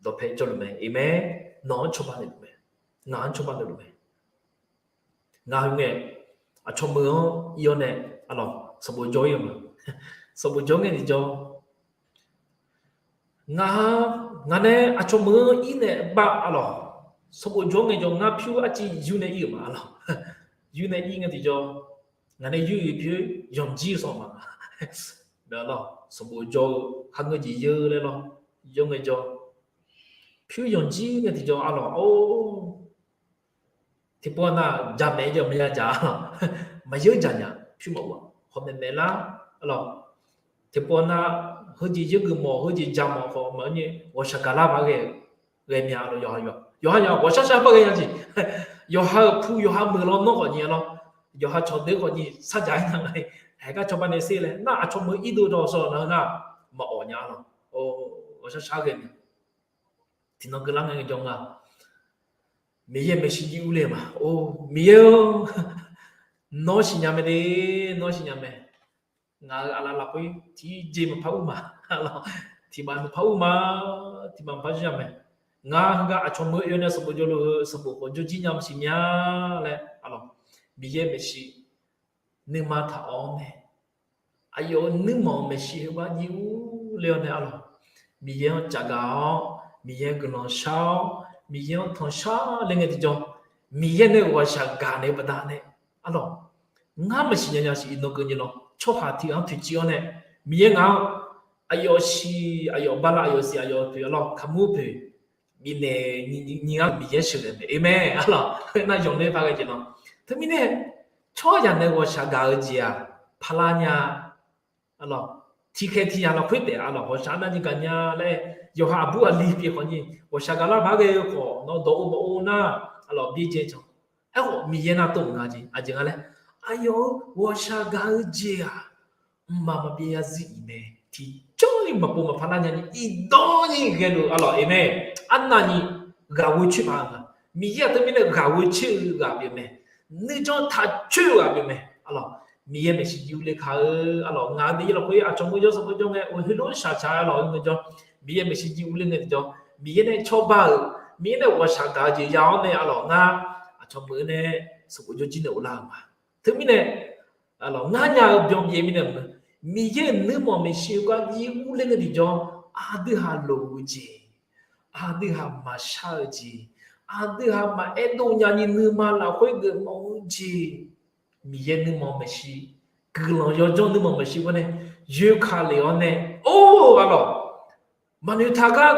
dawqpae jawrluf mae. Amen. Nawq-anr cawba naeqluf mae. Ngaq-anr cawba naeqluf mae. Ngaq heu ngae, aqcawq meuq-anr ir-awr nae, arlawq, sanqbof jawr ir-eu ma. Sanqbof jawr ngae tiqjawr, ngaq, ngaq nae aqcawq meuq-anr ir nae bav arlawq, sanqbof jawr ngae jawr ngar pyur arciv yur nae ir-euq ma arlawq. Yur nae ir ngae tiqjawr, ngaq nae yur-eu pyur yanqjir-eu sawq ma. Sanqbof jawr-eu khar ngeur jeq yeur laer lawr, yawr ngae jawr, pyur yanqjir ngae tiqjawr arlawq, or, tiqpov nar jamaeq jawr maqya jaq arlawq, maqyeur jaq nya pyur maqur-a, hawmaeq maeq lar arlawq. Tiqpov nar heujeq yeur geuf mawf, heujeq ja mawf khawf maqaer ni ghawqshaq gaq lar paq ghae-eu ghae mya lawr, yawqha yawqha yawqha yawqha ghawqshaq shar paq ghae nya jeq. Yawqha-euq pu yawqha meuq lawr nawr khawf nyi lawr, yawqha cawqdeuq khawf nyi sar jaq-aer nya nga. Haeq gar cawba nae ser laer nar aqcawq meuq irdov dawq sawq nar-eu nar maqawq nya lawr. Ghawqshaq shar ghae mya. Tiqnan keuvlar ngae jawr nga, Miqyaer maeqshi jir urler ma. Or, Miqyaer-or, nawr siqnya mae de, nawr siqnya mae. Ngaq-euq aqlaf lafkhoer tiqjeq maqpar ur ma. Tiqmaf maqpar ur ma, tiqmaf maqpar jir nya mae. Ngar heugar aqcawq meuq oe nae sanqbof jawrluf heu sanqbof khawf jawrjir nya maqsiq mya laer arlawq, Miqyaer maeqshi nuima taq-awr mae, aqyawf-euq nuirmanq-euq maeqshi heugar jir urler-awr nae arlawq, Miqyaer-anr caqgaq-awr, Miqyaer guiqlanq shar-awr, Miqyaer-anr tanqshar le ngae tiqjawr, Miqyaer nae ghawqshaq gaq naeq-eu baqdanae, arlawq, ngar maqsiq nya nya siq iqnan keuvni lawr. Tsawrhaq tiq ghaq-anr toeqciv-awr nae, Miqyaer ngaq-anr aqyawf siq aqyawf bala aqyawf siq aqyawf poeq arlawq kaqmur poeq bifnaeq nyi ngar Miqyaer sheuqghae mae. Aqmeq. Arlawq, nar zanqler par ghae jeq lawr. Teumirnae tsawrhaqzaq nae ghawqshaq gaq-eu jeq-aq, paqlar nya. Arlawq, tiqkhaeq tiq yaq lafkhoer taef arlawq ghawqshaq arnavni gaqnya laer, yawqha aqbur aqli pyeuf khawfni ghawqshaq gaqlar par ghae-eu khawf nawr dawq-eu mawf-eu nar, arlawq, byaerdzae can. Aerkhawf Miqyaer nar tov-euq nga jeq aqjeq nga laer, aqyawf-euq ghawqshaq gaq-eu jeq-aq, mqmaq maqbyav zarzir-iq mae. Tiqjawrni maqpov maqpar lar nyani iqdawrni ghaeluf arlawq, aqmeq. Arnavni ghaq ghoe coer paq-eu nga. Miqyaer-aq teumirnae ghaq ghoe coer-eu ghaq pyeuf mae. Nuijan taq coer-eu ghaq pyeuf mae. Arlawq, Miqyaer maeqshi jir urler ka-eu arlawq, ngaq-euq Miqyaer lafkhoer aqcawq meuq jawr sanqbof jawr ngae, oeqheu lof shaqtsaq arlawq, heu ngae jawr, Miqyaer maeqshi jir urler ngae tiqjawr, Miqyaer nae cawba-euq, Miqyaer nae ghawqshaq gaq-eu jeq ya-awr nae arlawq, ngar aqcawq meuq-eu nae sanqbof jawr jir nae ghoflar-eu ma. Teumirnae arlawq, ngar nya-eu byanbyaev mirnae maqngeur, Miqyaer-euq nuirmanq maeqshi-eu gar jir urler ngae tiqjawr, aqdui haq loq-eu jeq, aqdui haq maqshar-eu jeq, aqdui haq maqaer dov nyani nuima lafkhoer geufmawf-eu jeq, Miqyaer nuirmanq maeqshi, guiqlanq yawdzanr nuirmanq maeqshi gar nae yoerkale-awr nae, or arlawq, maqnoeq taq gar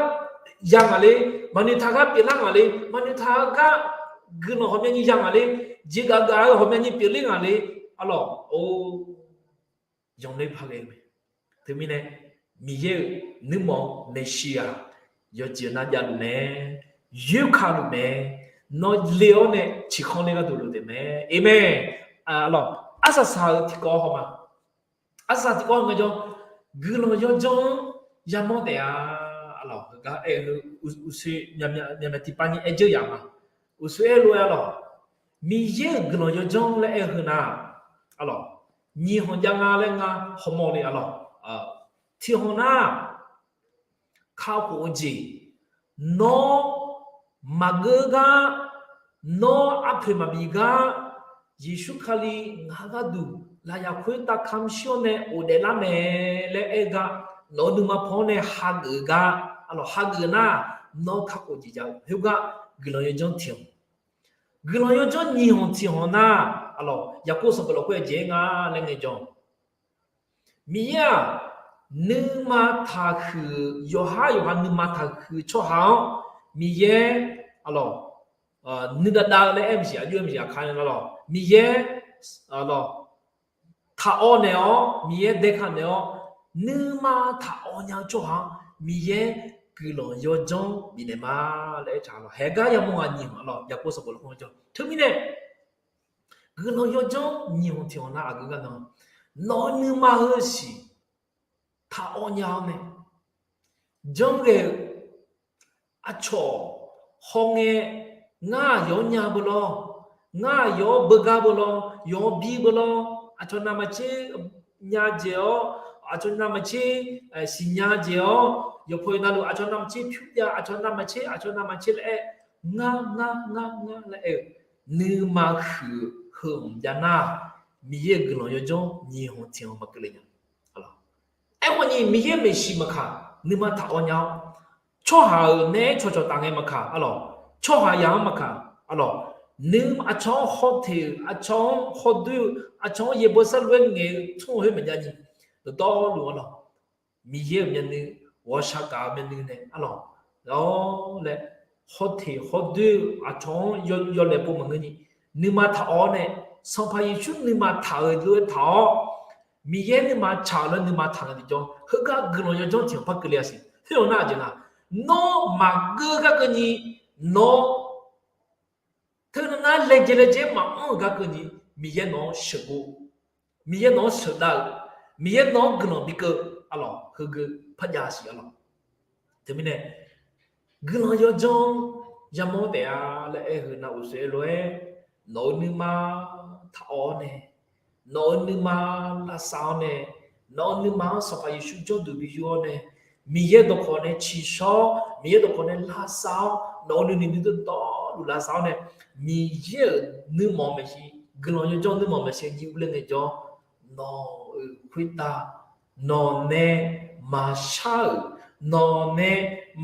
ya ngaq ler, maqnoeq taq gar pyeuflar ngaq ler, maqnoeq taq gar guiqlanq ghawqmyani ya ngaq ler, jeqgaf gaf-eu ghawqmyani pyeufler ngaq ler, arlawq, or, zanqler par ghae-eu mae. Teumirnae Miqyaer-euq nuirmanq maeqshi-aq, yawqjeq nar javluf mae, yoerkaluf mae, nawr le-awr nae ciqkhanr ler gharduq lof taef mae. Aqmeq. Arlawq, arsaq saq-euq tiqkawv haw ma. Arsaq tiqkawv ngae jawr, guiqlanq yawdzanr-anr yamawr taef-a. Arlawq, heugar aer-eu heu uqshoe myaqmyaq tiqpav ni aer dzeur yaf ma. Uqshoe aer lof-aer arlawq, Miqyaer-euq guiqlanq yawdzanr laer aer-eu heu nar, arlawq, nyiq hanq jav nga laer ngar hawmawr le arlawq. Tiq hanq nar, kakhof-eu jeq, nawr maqgeur gar, nawr arpoeq maqbif gar, Yeqsur Kali ngaq-euq gharduq lafyaq khoertav kamq shir-awr nae ghofdaef lar mae laer aer-eu gar, nawq-eu nuima paw-anr nae hageuf-eu gar, arlawq, hageuf nar, nawr kakhof jeq jav-eu khoergar guiqlanq yawdzanr tiq hanq. Guiqlanq yawdzanr nyiq hanq tiq hanq nar, arlawq, Yaqkov sanqbof lafkhoer-aer jeq-aer nga laer ngaejawr, Miqyaer-aq, nuima taqhuiq-euq yawqhar yawqha nuima taqhuiq-eu tsawrhaq-anr, Miqyaer, arlawq, nuidav dav-eu laer aer maqsiq, aqjox-aer maqsiq, aqkar nar lawq, Miqyaer, arlawq, taqawv naeq-awr, Miqyaer daeka naeq-awr, nuima taqawv nya-eu tsawrhaq-anr Miqyaer guiqlanq yawdzanr bifnaeq ma laer aertaq lawq. Haegar yamawr nga nyiq hanq lawq, Yaqkov sanqbof lafkhoer-aer jawr. Teumirnae guiqlanq yawdzanr nyiq hanq tiq hanq nar aqgeu gar nan, nawq-eu nuima heu siq taqawv nya-awr nae, janrghae-eu aqcawq hawngae, ngar aqyawf-anr nya beu lawr, ngar aqyawf-anr beugar beu lawr, yawf-anr bi beu lawr, aqcawq navmaqtser nya jeq-awr, aqcawq navmaqtser siqnya jeq-awr, yawqpaw navluf aqcawq navmaqtser pyur jav, aqcawq navmaqtser, aqcawq navmaqtser laer aer, ngar ngar ngar ngar laer aer-eu nuima huiq-eu heu hmq jav nar, Miqyaer-euq guiqlanq yawdzanr nyiq hanq tiq hanq maqkeuv le nya. Aerkhawf ni Miqyaer maeqshi maqkaq, nuima taqawv nya-awr, tsawrhaq-euq nae-aer cawqcawq taf ngae maqkaq, arlawq, tsawrhaqzaq-anr maqkaq, arlawq, nuima aqcawq-anr hawteq-euq, aqcawq-anr hawdoer-eu, aqcawq-anr yaeqbawq sarlof-aer ngaeq-eu tsawrhaq khoer maqjav ni, dawqtawvluf arlawq, Miqyaer-euq myavnuiv, ghawqshaq gaq-eu myavnuiv nae arlawq, ar laer hawteq hawdoer-eu aqcawq-anr yawlaeq pov maqngeur ni, nuima taqawv-awr nae, Sanqpaq Yeqsur nuima taq-euq lof-aer taq-awr, Miqyaer nuima tsaq-euq lof-aer nuima taq-eu tiqjawr, heugar guiqlanq yawdzanr tiq hanq par keuvle-a siq. Khoer-aq nar aqjeq nga, nawr maqgeur gar keuvni, nawr teunav nar laejae laejae-aer maqanr-euq gar keuvni, Miqyaer nawq-anr sheuqgov, Miqyaer nawq-anr sheuqdav-eu, Miqyaer nawq-anr guiqlanq bikeuv, arlawq, heugeu parjav siq arlawq. Teumirnae guiqlanq yawdzanr yamawr taef-a laer aer-eu nar, uqshoe lof-aer nawq-eu nuima taqawv-awr nae, nawq-eu nuima lavsav-awr nae, nawq-eu nuima-anr Sanqpaq Yeqsur jawrduq bi yur-awr nae, Miqyaer dawqkawq nae tsiqshawr-awr, Miqyaer dawqkawq nae lavsav-awr, nawq-eu nuinoeq nuidawr dawqluf lavsav-awr nae, Miqyaer-euq nuirmanq maeqshi, guiqlanq yawdzanr nuirmanq maeqshi jir urler ngaejawr, nawq-euq khoertav nawq nae maqshar-euq, nawq nae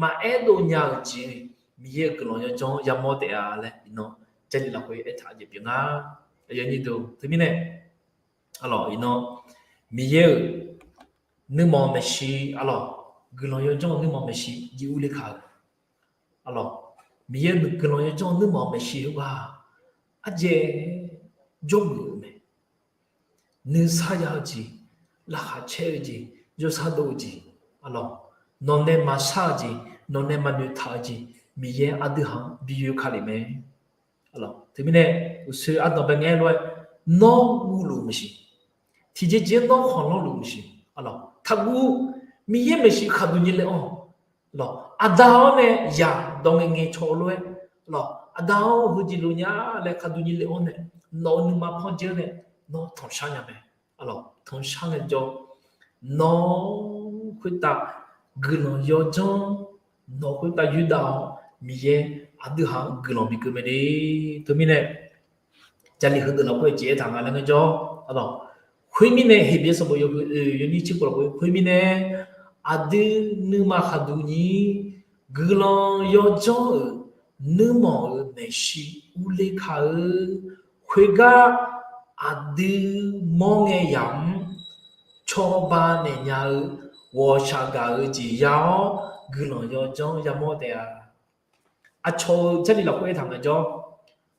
maqaer dov nya-euq jeq, Miqyaer-euq guiqlanq yawdzanr yamawr taef-a laer iqnan Jarlif lafkhoer aertaq-eu jeq pyeuf nga. Teumirnae, arlawq, iqnan Miqyaer-euq nuirmanq maeqshi, arlawq, guiqlanq yawdzanr-eu nuirmanq maeqshi jiv urler ka-eu, arlawq, Miqyaer-euq guiqlanq yawdzanr-eu nuirmanq maeqshi heugar ardzaeq jawrgeuf-eu mae. Nuisar ya-eu jeq, laqkhaq caer-eu jeq, yawsar dov-eu jeq, arlawq, nawqnae maqshar-eu jeq, nawqnae maqnoeq taq-eu jeq, Miqyaer aqdui haq-anr bi yoe ka lef mae. Teumirnae, uqshoe ardanqbae ngae lof-aer, nawr guvluf-eu maeqshi, tiqjeq jeq-anr nawr khanqlanr luf-eu maeqshi, arlawq, taqguv. Miqyaer maeqshi khaqduq nyiq le-anr, arlawq, aqda-awr nae yaq dawq ngaeqngaeq caw-eu lof-aer, arlawq, aqda-awr heujeq luf nya laer khaqduq nyiq le-anr nae, nawq-euq nuima panr dzer-awr nae, nawr tanqshar nya mae. Arlawq, tanqshar ngaejawr, nawr khoertav guiqlanq yawdzanr, nawq khoertav yurdav-awr Miqyaer aqdui haq-anr guiqlanq bikeuv mae de. Teumirnae, Jarlif heudeuq lafkhoer jeq aertaq nga laer ngaejawr, arlawq, khoermirnae, Heqbyaer sanqbof yawhuiq oe yawnyir tser khof lafkhoer, khoermirnae, aqdui nuima khaqduq nyiq, guiqlanq yawdzanr-euq nuirmanq-euq maeqshi urler ka-eu, khoergar aqdui mawr ngae yamq-anr cawba naeq nya-eu ghawqshaq gaq-eu jeq ya-awr, guiqlanq yawdzanr yamawr taef-a. Aqcawq-eu Jarlif lafkhoer aertaq ngaejawr,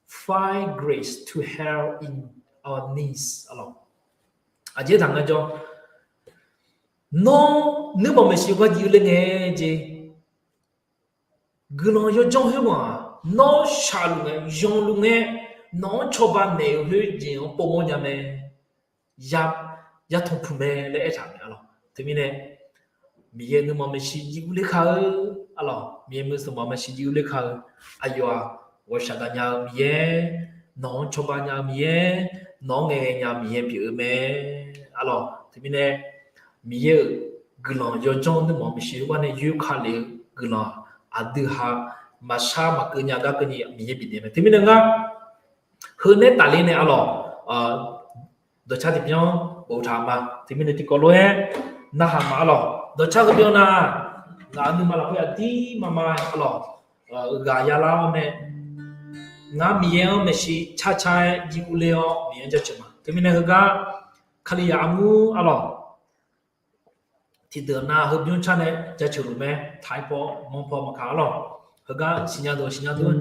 find grace to help in our needs, arlawq. Aqjeq aertaq ngaejawr, nawr nuirmanq maeqshi gar jiv urler ngae jeq, guiqlanq yawdzanr khoerghaq nawr shaqluf ngae, zanluf ngae, nawq-anr cawba naeq-eu khoer jeq-anr povmawr nya mae. Ya, ya tanqpuq mae laer aertaq mae, arlawq. Teumirnae, Miqyaer nuirmanq maeqshi jiv urler ka-eu, arlawq, Miqyaer nuirmanq maeqshi jiv urler ka-eu, aqyawf-aq ghawqshaq gaq nya-eu Miqyaer, nawq-anr cawba nya-eu Miqyaer, nawq-anr ngaeqghae nya-eu Miqyaer pyeuf-eu mae, arlawq. Teumirnae, Miqyaer-euq guiqlanq yawdzanr nuirmanq maeqshi khoergar nae yoer ka lef-eu guiqlanq-aq, aqdui haq maqshar maqkeuv nya gar keuvni Miqyaer bifnaeq mae. Teumirnae ngar, heu nae tafler nae, arlawq, dawqcar tiqbyan boftaq ma. Teumirnae tiqkawv lof-aer narhaq ma, arlawq. Dawqcar heubyan nar, ngaq-euq nuima lafkhoer aqdir maqma, arlawq, ghaq yalar-awr nae, ngar Miqyaer-anr maeqshi carcar-aer jiv urler-awr Miqyaer-anr jaceuq ma. Teumirnae heugar, Kalizaq armur, arlawq, tiqdeuq nav heubymr car nae jaceuq luf mae. Taq-aer paw manr paw maqkaq, arlawq. Heugar siqnya deuq-awq, siqnya deuq,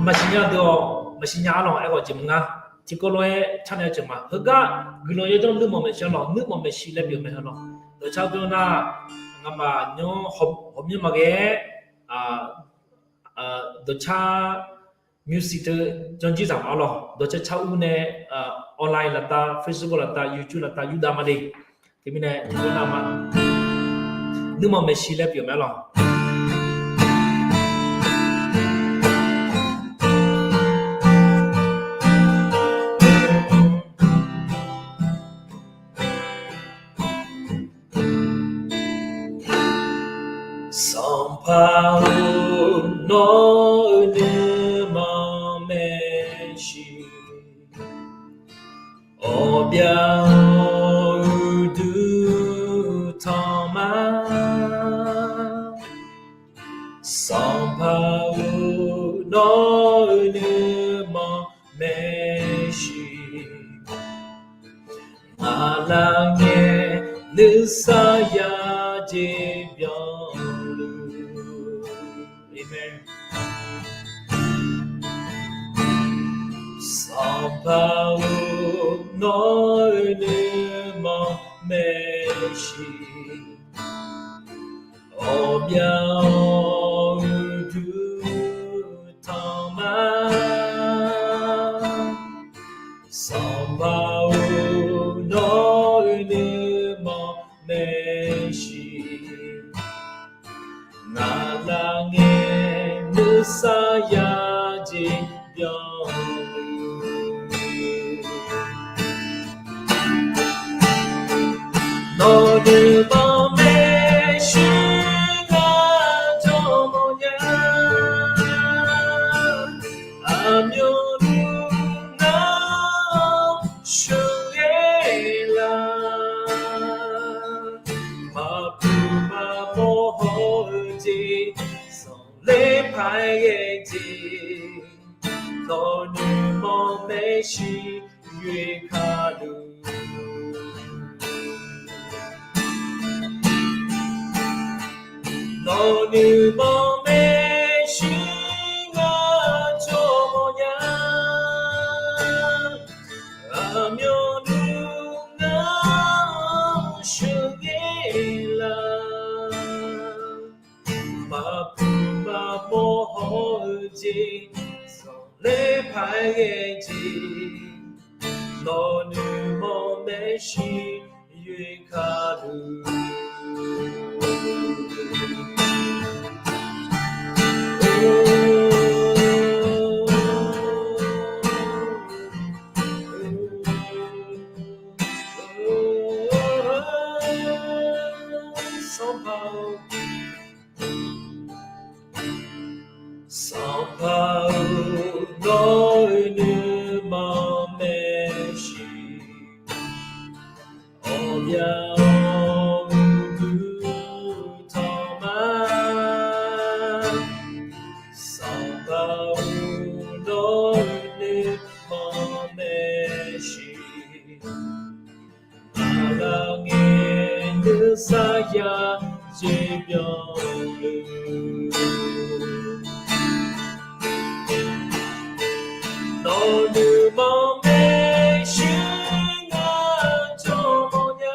maqsiqnya deuq-awq, maqsiqnya, arlawq. Aerkhawf jeq maqnga, tiqkawv lof-aer car nae jaceuq ma. Heugar guiqlanq yawdzanr nuirmanq maeqshi, arlawq, nuirmanq maeqshi laer pyeuf mae, arlawq. Dawqcar heubyan nar, ngamaf nymr hawmyanr maqghae-aer, dawqcar music teu janjir zaq ma, arlawq. Dawqcar car ur nae, online laftav, Facebook laftav, YouTube laftav yurdav ma de. Teumirnae, nuirmanq maeqshi laer pyeuf mae, arlawq. Sanqpaq-or, nawr-euq nuirmanq maeqshi, Ghawqbyav-eu uqduq tanq ma. Sanqpaq-or, nawr-euq nuirmanq maeqshi, ngaq lar ngae nuisar ya jeq byanluf. Amen. Sanqpaq-or, nawr-euq nuirmanq maeqshi, Ghawqbyav-or, uqduq tanq ma. Sanqpaq-or, nawr-euq nuirmanq maeqshi, ngaq lar ngae nuisar ya jeq byanluf. Nawq-euq nuirmanq maeqshi ngar jawr mawrnya. Aqmyanluf ngar sheuqghae lar, maqpuq maqmawr haw-eu jeq, zanqler paq-aer ghae jeq, Nawq nuima maeqshi ngar jawrmawf nya. Aqmyanluf ngar sheuqghae laf. Maqpuq maqmawr hawr-eu jeq, zanqler paq-aer ghae jeq, nawq nuima maeqshi yoeq kaq-eu. Sanqpaq-or, Sanqpaq-or, nawq-eu nuima maeqshi, ghawqmya-awr uqduq tanq ma. Sanqpaq-or, nawq-eu nuima maeqshi, aqlaf ngae nuisar ya jeq byan-eu. Nawq nuima maeqshi ngar jawrmawf nya.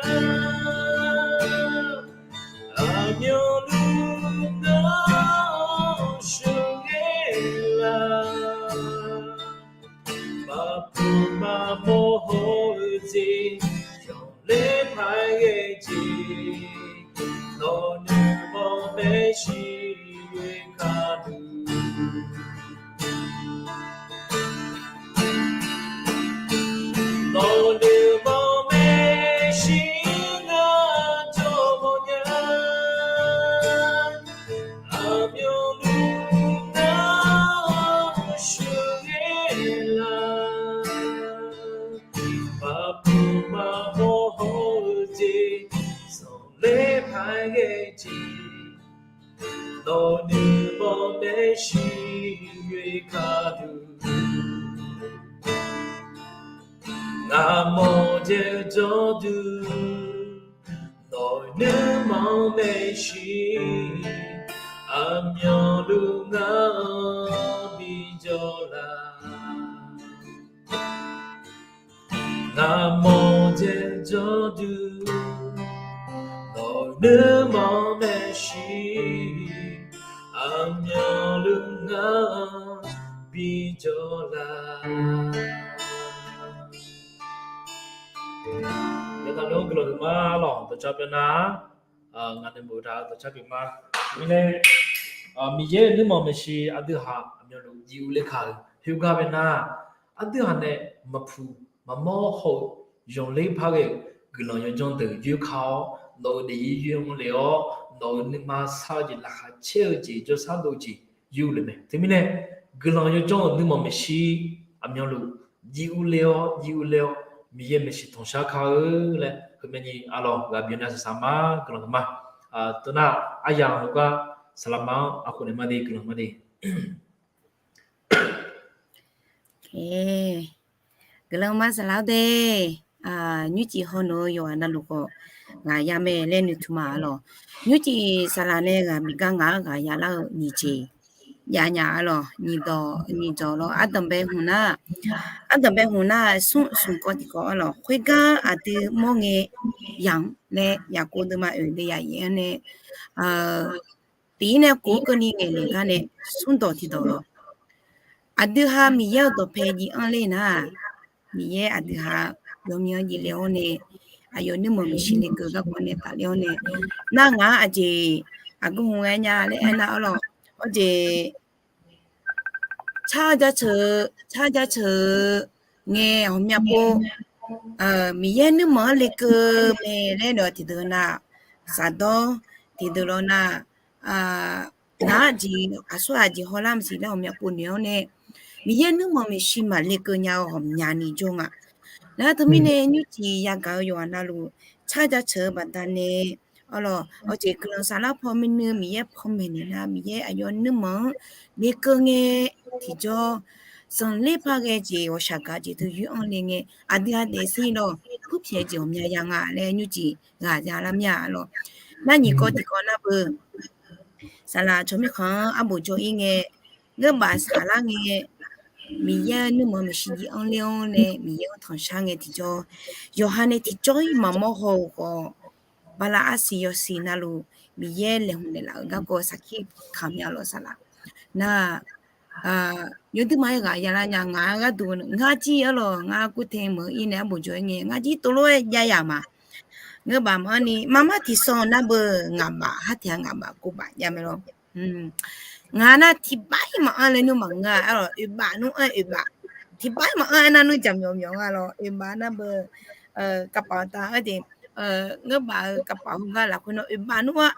Aqmyanluf ngar sheuqghae laf. Maqpuq maqmawr hawr-eu jeq, zanqler paq-aer ghae jeq, nawq nuima maeqshi yoeq kaq-eu. Nawq nuima maeqshi ngar jawrmawf nya. Aqmyanluf ngar sheuqghae laf. Maqpuq maqmawr hawr-eu jeq, zanqler paq-aer ghae jeq, nawq nuima maeqshi yoeq kaq-eu. Ngaq mawq dzaeq-eu jawrduq, nawq nuima maeqshi, aqmyanluf ngar-anr bijawr laf. Ngaq mawq dzaeq-eu jawrduq, nawq nuima maeqshi, aqmyanluf ngar-anr bijawr laf. Yawqghaq navluf guiqlanq huiqma lawq, dawqcar byannar. Ngaq nae meuq-eu taq-eu dawqcar pyeuf ma. Mirnae, Miqyaer nuirmanq maeqshi aqdui haq aqmyanluf jiv uvle kaq-euq khoergar byannar, aqdui haq nae maqpuq maqmawr haw-eu zanqler par ghae-euq guiqlanq yawdzanr deuq yoerkar-awr, nawq-euq daefzir yoer-anr le-awr, nawq-euq nuima sar-eu jeq, laqkhaq caer-eu jeq, jawrshar dov-eu jeq yoer-eu le mae. Teumirnae, guiqlanq yawdzanr-euq nuirmanq maeqshi aqmyanluf jiv uvle-awr, jiv uvle-awr, Miqyaer maeqshi tanqshar kar-eu laer heumyanni arlawq ghaq byannar saqsaq ma. Guiqlanq huiqma. Teunar aryaq heugar saqlaqma-anr aqkhof naeq ma de, guiqlanq ma de. Guiqlanq ma saqlaq-awr de. Nymrcif hawnmr-eu yawqghaq navluf khawf ghaq ya mae laer noeqtmq ma arlawq. Nymrcif saqlaq nae ghaq bif gar ngaq-anr ghaq ya lar-eu nyiq jeq jav nya arlawq. Nyiq dawq, nyiq dawq lawr, ardanqbae hmq nar, ardanqbae hmq nar smr smq kawv tiqkawv arlawq. Khoergar aqdui mawr ngae yamq laer Yaqkov deuvma oeq de yaf yaef-anr nae tiq ir nae kof-aer keuvni ngaeqnaeq gar nae smr dawq tiqdawq lawr. Aqdui ha Miqyaer-euq dawqpae jiv anr ler nar, Miqyaer aqdui ha yawmir-anr jiv le-awr nae, aqyawf nuirmanq maeqshi lekeuv garkawv nae tafler-awr nae, nar ngaq-anr aqjeq aqgeu hmq ghae nya laer aernar arlawq, awr jeq car jaceuq, car jaceuq ngae ghawqmya pov, Miqyaer nuirmanq-anr lekeuv mae laer dawq tiqdeuq nar, shafdawr tiqdeuq lawr nar, ngaq-anr jeq aqsurghaq jeq hawlar maqsiq laer ghawqmya pov noeq-awr nae, Miqyaer nuirmanq maeqshi maqlekeuv nya-eu ghawqmyani jawr nga. Nar teumirnae nymrcif yagaq-eu yawqghaq navluf car jaceuq-eu baqdanae arlawq, awr jeq guiqlanq saflar paw maernmr Miqyaer panmaeq naeq nar, Miqyaer aqyawf nuirmanq-anr lekeuv ngae tiqjawr zanqler par ghae jeq ghawqshaq gaq jeq teu yoer-anr le ngae, aqdui ha daefzir lawr purpyaeq jeq ghawqmya ya nga laer nymrcif ghaq ya lar mir-a arlawq. Nar nyiq kawv tiqkawv nar beu Saqlaq tsawrmyanr khanq-anr arbof jawr-ir ngae, ngeur baf saqlar ngae, Miqyaer-eu nuirmanq maeqshi jir-anr ler-awr nae Miqyaer-anr tanqshar ngae tiqjawr, yawqha nae tiqjawr-ir maqmawr haw-eu khawf, bala arsiq yawsiq navluf Miqyaer laeqhmq naeqlaf-euq garkawv saqkir kamq mya lawq saqlaq. Nar, yawduima-aer ghaq yalar nya ngaq-anr gharduq ngar jir arlawq ngar kurtae meuq-ir nae arbof jawr-ir ngae ngar jir tov lof-aer jav yaq ma. Ngeur baf maqanr ni marmar tiqsanq nar beu ngaq baf har tiq ghaq ngaq baf kov baf jav mae lawr. Ngaq nar tiqbaf-ir maqanr laer nmr maqngeur-a arlawq, oeqbaf nmr-anr oeqbaf. Tiqbaf-ir maqanr aernar nmr jaqmyawf myawf nga lawr, oeqbaf nar beu, kavpaf ta-anr jeq, ngeur baf-eu kavpaf heugar lafkhoer nawr oeqbaf nmr-a.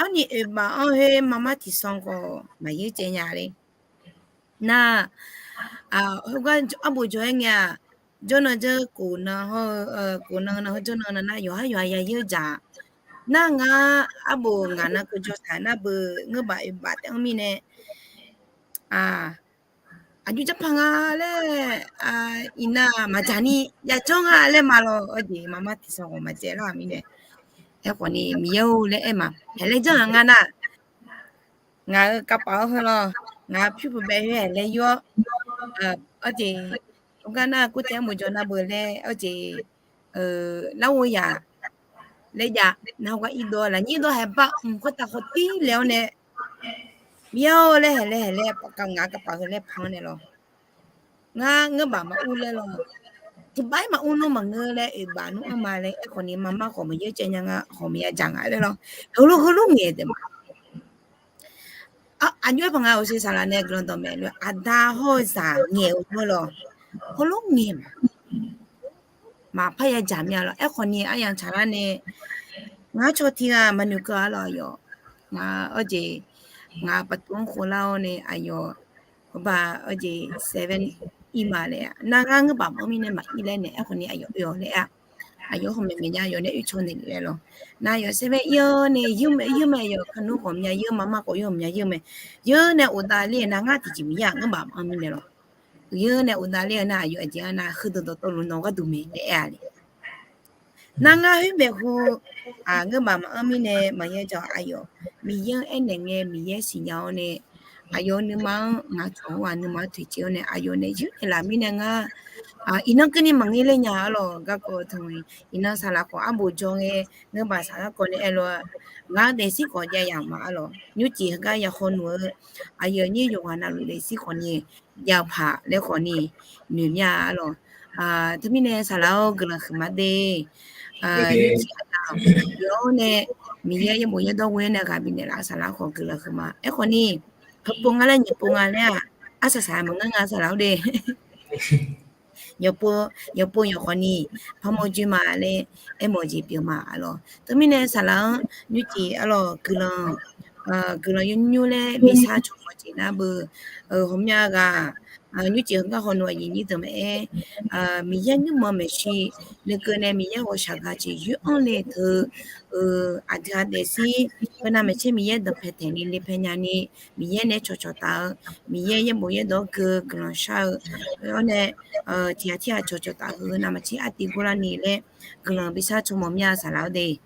Arni oeqbaf-anr khoer marmar tiqsanq khawf maqyeur caev nya le. Nar, heugar arbof jawr-aer ngae-aq, jawrnan jawr khof nan hawr-eu, khof nan nan hawr jawrnan nan nar yawqhar yawqha yayeur dzaq. Nar ngar arbof ngaq nan keuv jawr taq nar beu ngeur baf oeqbaf taef-anr mirnae, aqjox jarpaq nga laer, iqnan maqdzaq ni yajawr nga laer ma lawr. Arjeq marmar tiqsanq khawf maqcaev lar-euq mirnae, aerkhawf ni Miqyaer-or laer aer ma, haeq laer janr-aq ngar nar, ngaq-euq kavpaf-awr heu lawr, ngaq pyur pubae khoer haeq laer yur-awr, arjeq, heugar nar kurtae arbof jawr nar beu laer arjeq, larghov yaq laer jav nar heugar irdov lafnyir dov haeq bar mq khoertav khawf tir laer-awr nae, Miqyaer-or laer haeq laer haeq laer paf kav ngaq kavpaf heu laer pan-anr nae lawr. Ngar ngeur baf maqur laer lawr. Tiqbaf-ir maqur nmr maqngeur laer oeqbaf nmr-anr ma laer aerkhawf ni marmar khawf maqyeur caev nya nga khawf maqya dzaq nga laer lawr. Heulof heulof ngaeq taef ma. Aqjox-aer paq nga-euq saqlaq nae guiqlanq dawqmaeq lof-aer aqda hawr-eu zaq ngaeq-eu hawr lawr. Heulof ngaeq ma. Maqpar ya dzaq mir-a lawr. Aerkhawf ni aryamq tsaqlar nae ngar caw tiq ghaq maqnoeq keuv-a lawr aqyawf. Ngar arjeq, ngaq paqtuv-anr khov lar-awr nae aqyawf, heuba arjeq seven ir ma laer-a. Nar ngar ngeur baf maqanr mirnae maqir laer nae aerkhawf ni aqyawf oe-awq laer-a. Aqyawf hawq maeqmaeq nya yawf nae oe caw naeq laer lawr. Nar yawf seven ir-awr nae yeur mae yeur mae yawf kanur khawf mya yeur marmar khawf yawf mya yeur mae. Yeur nae of davler nar ngar tiqjeq maqya ngeur baf maqanr mirnae lawr. Yeur nae of davler-eu nar aqyawf aqjeq-anr nar heudeuq dawqtawvluf nawq gharduq maeq laer aer-a le. Nar ngar khoer maeqhu, ngeur baf maqanr mirnae maqya dzaq aqyawf, Miqyaer-anr aernaeq ngae Miqyaer siqnya-awr nae, aqyawf nuima-anr ngaq cawq-awr-aq nuima-anr toeqciv-awr nae aqyawf nae yur naeqlaf mirnae ngar, iqnan keuvni maqngeur ler nya arlawq garkawv teu-iq iqnan saqlaq khawf arbof jawr ngae, ngeur baf saqlar kawv nae aerlof-aer, ngar daefzir khawf jav yaq ma arlawq. Nymrcif heugar ya haw nmr-eu, aqyawf nyir yawqghaq navluf daefzir khawf ni jav paq laer khawf ni noeq mir-a arlawq. Teumirnae saqlaq-awr guiqlanq huiqma de. Nymrcif aqda-awq yawf-awr nae Miqyaer yaerbof yaerdawr ghoe-aer nae ghaq bifnaeq laf-eu saqlaq khawf guiqlanq huiqma. Aerkhawf ni, heupov nga laer nyiq pov nga laer-aq, arsaq saq maqngeur nga saqlaq-awr de. Yawqpov, yawqpov yawqkhawf ni, parmawr joer ma laer aermawf jeq pyeuf ma arlawq. Teumirnae saqlaq-anr nymrcif arlawq guiqlanq, guiqlanq yawnymr laer bisar cawq mawf jeq nar beu, ghawqmya ghaq, nymrcif heugar hawnmr aqyuif nyir deuq maqaer, Miqyaer nuirmanq maeqshi, nuikeuv nae Miqyaer ghawqshaq gaq jeq yoer-anr le teu, aqdui-aq daefzir, heu navmaqtser Miqyaer dawqpae taeq ni le pae nya ni, Miqyaer nae cawqcawq taf-eu, Miqyaer yaerbof yaerdawr geu guiqlanq shar-eu, awr nae, tiq ghaq tir ghaq cawqcawq taf heu navmaqtser artiv gor lar ni laer, guiqlanq bisar cawq mawf mir-a saqlaq-awr de.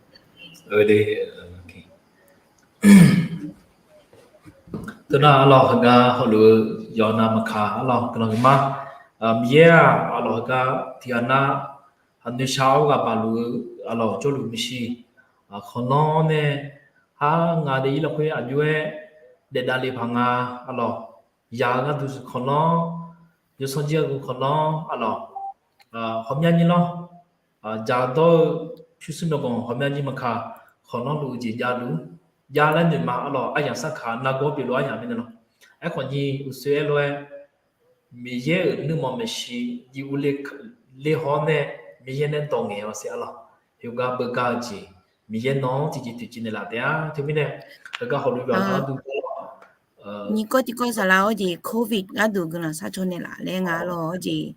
Teunar arlawq heugar hawluf-eu yawqnav maqkaq arlawq guiqlanq huiqma. Miqyaer-aq arlawq heugar tiq ghaq nar, noeqshaq-awr ghaq baq luf-eu arlawq jawrluf maeqshi, khanqlanr nae, har ngaq daefzir lafkhoer aqjox-aer daef davle paq nga arlawq. Yaq-eu gharduq khanqlanr, yawsanr jir-eu khanqlanr arlawq, ghawqmya nyir lawr, jaqdawr-eu pyurshuir myawqganq ghawqmya nyir maqkaq, khanqlanr luf-eu jeq javluf, jav laer noeqma arlawq, aryamq sarkaq nargawr pyeufluf aryamq mirnae lawr. Aerkhawf ni uqshoe aerlof-aer, Miqyaer-euq nuirmanq maeqshi jiv urler haw-awr nae, Miqyaer nae dawq ngaeq-awr sher arlawq. Heugar beugar-eu jeq, Miqyaer nawq-anr tiqjeq tiqjeq naeqlaf taef-a. Teumirnae, heugar hawluf yawqha gharduq, nyiq kawv tiqkawv saqlaq-awr jeq covid gharduq guiqlanq sharcaw naeqlaf laer nga arlawq-awr jeq.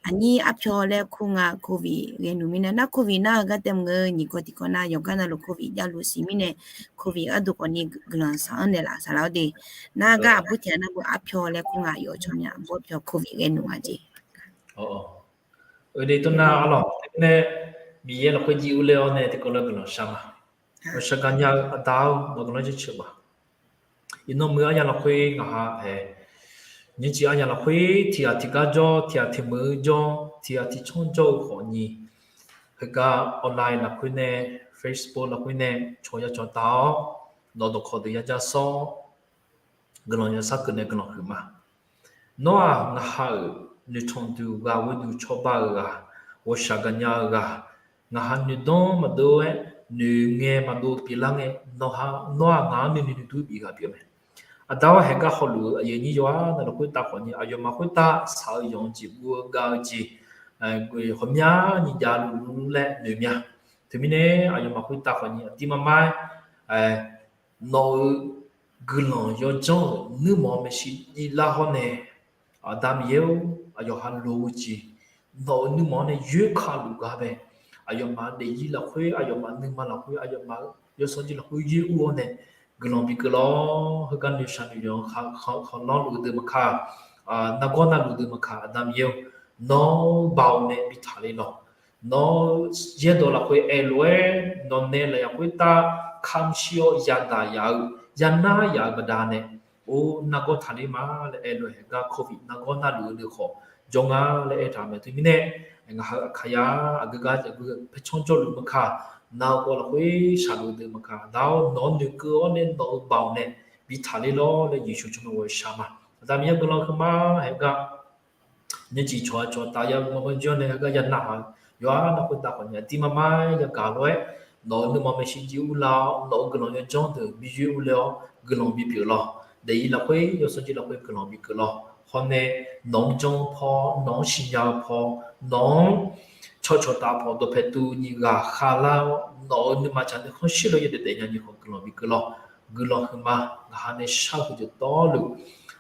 Aqnyir arpyaw laer kur nga covid ghae nmr mirnae nar covid nar heugar taef maqngeur nyiq kawv tiqkawv nar yawqgar navluf covid javluf siq mirnae, covid gharduq khawf ni guiqlanq saq-anr naeqlaf saqlaq-awr de. Nar gar aqbur tiq ghaq nar beu arpyaw laer kur nga yawf cawq mya aqbur arpyaw covid ghae nmr nga jeq. Aqdui tawrnar arlawq nae, Miqyaer lafkhoer jiv urler-awr nae tiqkawv laer guiqlanq shar ma. Shaqgaq nya-eu aqda-or, nawq guiqlanq jaceuq ma. Iqnan muiq aryamq lafkhoer ngaq ha paeq, nymrcif aryamq lafkhoer tiq ghaq tiq gar jawr, tiq ghaq tiq meuq-eu jawr, tiq ghaq tiq tsanr jawr-eu khawf nyiq, heugar online lafkhoer nae, Facebook lafkhoer nae cawq ya cawq taf-awr, nawq dawqkawq deuq ya jar sawr, guiqlanq ya sar keuv nae guiqlanq huiqma. Nawr-aq ngaq ha-euq noeqtanqduq ghaq ghoeduq cawba-euq ghaq, ghawqshaq gaqnya-eu ghaq, ngaq ha noeqdanr maqdov-aer, noeqngae maqdov pyeuflar ngae, nawr-aq ngaq-anr nuinoeq nuidur bif ghaq pyeuf mae. Aqda-awr, haeqgar hawluf-eu aqyuif aqnyir yawqha navluf khoertav khawfni, aqyawfmaf khoertav shaq-eu yanq-eu jeq, guv-eu gav-eu jeq, ghawqmyani javluf luf laer noeq mya. Teumirnae aqyawfmaf khoertav khawfni aqdirmar mar-aer, nawq-euq guiqlanq yawdzanr-euq nuirmanq maeqshi jivlar hawr nae, Aqda Miqyaer-or, aqyawf ha loq-eu jeq nawq-euq nuirmanq-anr nae yoerka luf gar bae, aqyawfmaf daefzir lafkhoer, aqyawfmaf nuima lafkhoer, aqyawfmaf-euq yawsanr jir lafkhoer yoer ur-awr nae guiqlanq bikeuv lawr. Heugar noeqshaq noeqyanq khanqlanr luf-eu deuq maqkaq, nargawr navluf deuq maqkaq, Aqda Miqyaer-or, nawr baoq nae bi taqler lawq. Nawr yaerdawq lafkhoer aerlof-aer, nawq nae lafyaq khoertav kamq shir-awr yadaq yaf-eu, yanar yaf-eu baqdanae, or nargawr taqler ma laer aerlof-aer, haeqgar covid nargawr navluf-eu deuq khawf jawr nga laer aertaq mae. Teumirnae, ngaq ha-eu Aqkaqya aqgeu gar aqgeu paertsanr jawrluf maqkaq, nar-eu kawv lafkhoer shaqluf-eu deuq maqkaq, Aqda-or, nawq-anr noeqkeuv-awr nae nawq-euq baoq nae bi taqler lawr laer Yeqsur tsawrmyanr ghoer shar ma. Aqda Miqyaer guiqlanq huiqma. Haeqgar nymrcif cawq-a cawq taf ya-eu maqbanr jir-awr nae heugar yanav-aq, yawqha navluf khoertav khawfni aqdirmar mar yagaq lof-aer, nawq-euq nuima maeqshi jir urlar-awr, nawq-euq guiqlanq yawdzanr deuq bi yoer urler-awr guiqlanq bipyeuf lawq. Daefzir lafkhoer yawsanr jir lafkhoer guiqlanq bikeuv lawq. Hawr nae nawq-anr janr paw, nawq-anr siqnya-eu paw, nawq-anr cawqcawq taf paw dawqpae tuv nyiq ghaq khavlar-awr, nawq-euq nuima tsaq nae khanqshir lof yawdaef daef nya nyiq khawf guiqlanq bikeuv lawq. Guiqlanq huiqma, ngaq ha nae shar-eu huiqdeuq tawvluf,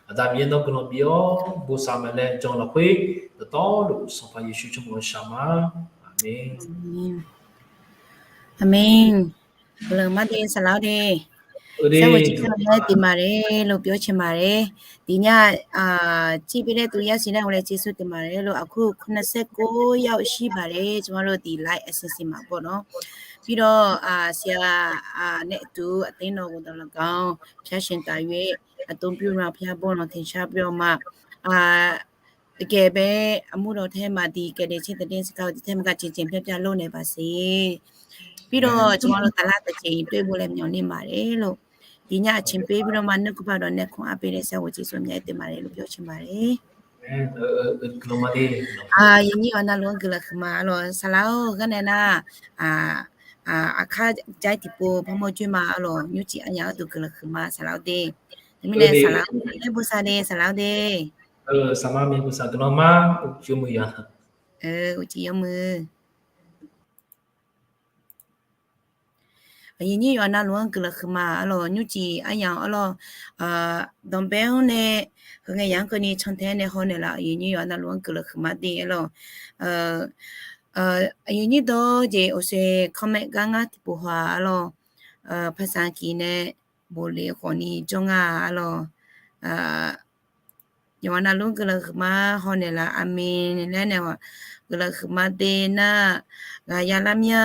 Aqda Miqyaer nawr guiqlanq bif-awr bosav mae laer jan lafkhoer dawqtawvluf Sanqpaq Yeqsur tsawrmyanr ghoer shar ma. Aqmeq. Aqmeq. Guiqlanq huiqma de saqlaq-awr de. Sarghaq ciqkar laer tiq maqle, lov pyawr cae maqle. Tiqnya, ciq pyaer laer tuv yar siq laer hawlae ciqsur tiq maqle lov aqkur kur nav saer kov yar-eu shir baqle, tsawrmyanr lov tiq like แอด ซิน ซิน maqbaw nawr. Pirdaw, siq-aq, nae tuv aqternawv ghofdawq lafgaq-anr pyar sheuq taf yoer, aqtov pyur ma pyar bawr lan teqshar pyur ma. Aqghae bae, armur dawq tae maqdiq kaeq daeq caer taeq dae siqkar-eu tiq tae maqgaq ceuq ceuq pyar pyar lor naeq baq siq. Pirdaw tsawrmyanr lov taf lar taf caeq-iq toer bo laer myawq ni maqle lov. Tiqnya aqceuq pyaer pirdaw ma nuirkeuv paq dawq nae kanq arpae laer sarghaq ciqsur myav-aer teuq maqle lov pyawr cae maqle. Aqyuif nyir-awq navluf-anr guiqlanq huiqma arlawq saqlaq-or, gar nae nar, aqkar jar-aer tiqpov parmawr joer ma arlawq, nymrcif aryamq-anr duq guiqlanq huiqma saqlaq-awr de. Teumirnae saqlaq-awr laer bosav de saqlaq-awr de. Saqma miq bosav guiqlanq ma, uqcif yawmuiq ya. Uqcif yawmuiq. Aqyuif nyir yawqha navluf-anr guiqlanq huiqma arlawq, nymrcif aryamq arlawq, danqbae-anr nae, heungae yaq-anr keuvni cantae nae haw naeqlaf, aqyuif nyir yawqha navluf-anr guiqlanq huiqma de arlawq. Aqyuif nyir dawr jeq awqsae comment gar ngar tiqpov haw arlawq, ภาษาอังกฤษ nae bofle khawfni jawr nga arlawq. Yawqha navluf-anr guiqlanq huiqma haw naeqlaf, aqmeq laer nae, guiqlanq huiqma de nar, ghaq ya lar mya,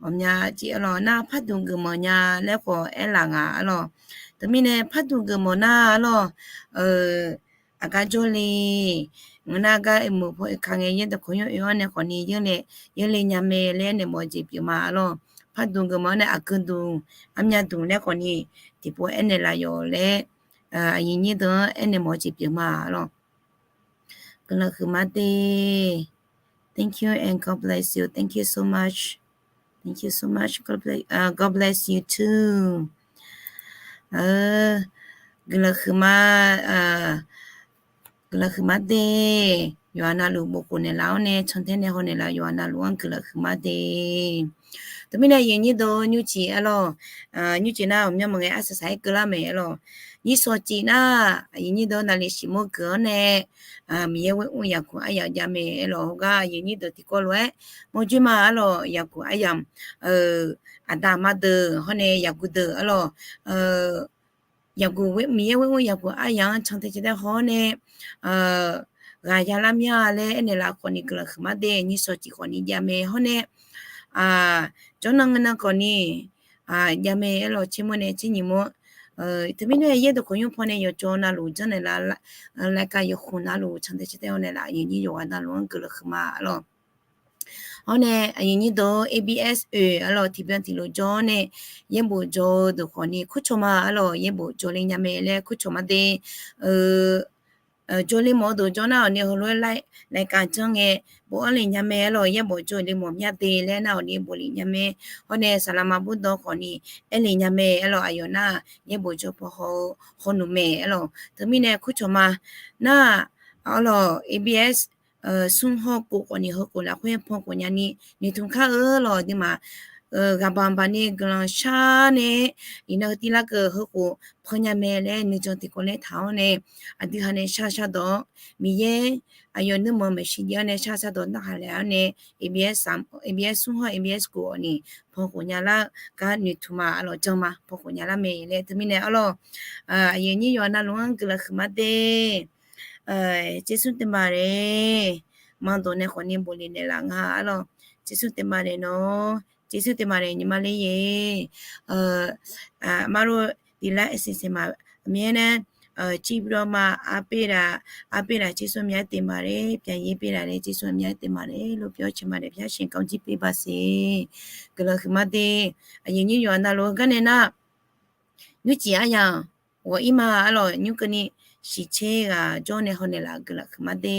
ghawqmya civ arlawq nar, pardmq geufmawf nya laer khawf aerlaf nga arlawq. Teumirnae pardmq geufmawf nar arlawq, aqgar jawrle, ngeur nar gar oeqmeuq paw oeka ngae yaerdawq kawq yawr oe-anr nae khawfni yeurle nya mae laer naeq mawf-eu jeq pyeuf ma arlawq. Pardmq geufmawf-anr nae aqgeu dmq, armya dmq laer khawfni tiqpov aernaeq laf yawq laer, aqyuif nyir deuq-anr aernaeq mawf-eu jeq pyeuf ma arlawq. Guiqlanq huiqma de. Thank you and God bless you. Thank you so much. Thank you so much. God bless, God bless you too. Guiqlanq huiqma, guiqlanq huiqma de. Yawqha navluf bofkhof naeqlaf-awr nae cantae nae haw naeqlaf, yawqha navluf-anr guiqlanq huiqma de. Teumirnae aqyuif nyir deuq nymrcif arlawq, nymrcif nar ghawqmya maqngae arsaq saq-aer keuvlar mae arlawq. Nyir shawq cif nar, aqyuif nyir deuq navle siqmawr geuf-anr nae, Miqyaer ghoer mr yaqguq aryamq jav mae arlawq. Heugar aqyuif nyir deuq tiqkawv lof-aer mawrjoer ma arlawq, yaqguq aryamq, aqda aqma deuq hawr nae yaqguq deuq arlawq, yaqguq, Miqyaer ghoer mr yaqguq aryamq-anr cantae cantae haw-awr nae, ghaq ya lar mya laer aernaeq laf khawfni guiqlanq huiqma de. Nyir shawq cif khawfni jav mae hawr nae, jawrnan ngeur nan khawfni, jav mae aerlawq, tser mawr nae tser nyiq mawr. Teumirnae yaerdawq khawqnymr paw nae yawqjawr navluf janrnaeq laf, laeqkav yawqkhof navluf cantae cantae-awr nae laf, aqyuif nyir yawqghaq navluf-anr guiqlanq huiqma aerlawq. Hawr nae aqyuif nyir dawq-eu A B S oeq aerlawq, tiqbyan tiqlof jawr-awr nae yaerbof jawr-eu deuq khawfni kurcawq ma aerlawq, yaerbof jawrle nya mae laer kurcawq ma de. Jawrle mawf-eu deuq jawr nar-awq ni heulof-aer laeqkav janr ngae bofanr le nya mae aerlawq, yaerbof jawrle mawf mya de laer nar-awq ni bof le nya mae. Hawr nae saqlaq ma bur dawq khawfni aer le nya mae aerlawq, aqyawf nar yaerbof jawr paw haw-eu hawnuq mae aerlawq. Teumirnae kurcawq ma nar-aq aerlawq, A B S smr hawr kov khawfni heukhof lafkhoer paw khof nyani noeqtmq kar-eu lawq, aqduimaf ghaqbaq baqni guiqlanq shar nae iqnan heu tirlar keuv heukhof paw nya mae laer nuijan tiqkawv laer taq-awr nae, aqdui ha nae shar shardawq-awr Miqyaer aqyawf nuirmanq maeqshi jav-awr nae shar shardawq narhaq laef-awr nae, A B S smr hawr A B S kov khawfni paw khof nya lar-eu gar noeqtmq ma aerlawq, jan ma paw khof nya lar mae laer. Teumirnae aerlawq, aqyuif nyir yawqghaq navluf-anr guiqlanq huiqma de. Tsersmr taef ma laer, maqdawq nae khawfni bof le naeqlaf nga aerlawq. Tsersmr taef ma laer nawr, tsersmr taef ma laer nyiq ma ler-e. Marlo tiqlar saqsaq ma, mirnae civ byawr ma, arpyar laf, arpyar laf tsersmr myav taef ma laer, pyaq yaer pyeuf laf laer tsersmr myav taef ma laer, lor pyawr cae ma laer pyar shaq kawv jir pyeuf ba siq. Guiqlanq huiqma de. Aqyuif nyir yawqghaq navluf-eu garnae nar, nymrcif aryamq ghawq-ir ma aerlawq, nymr keuvni shiqcaer ghaq jawr nae hawnaeq laf guiqlanq huiqma de.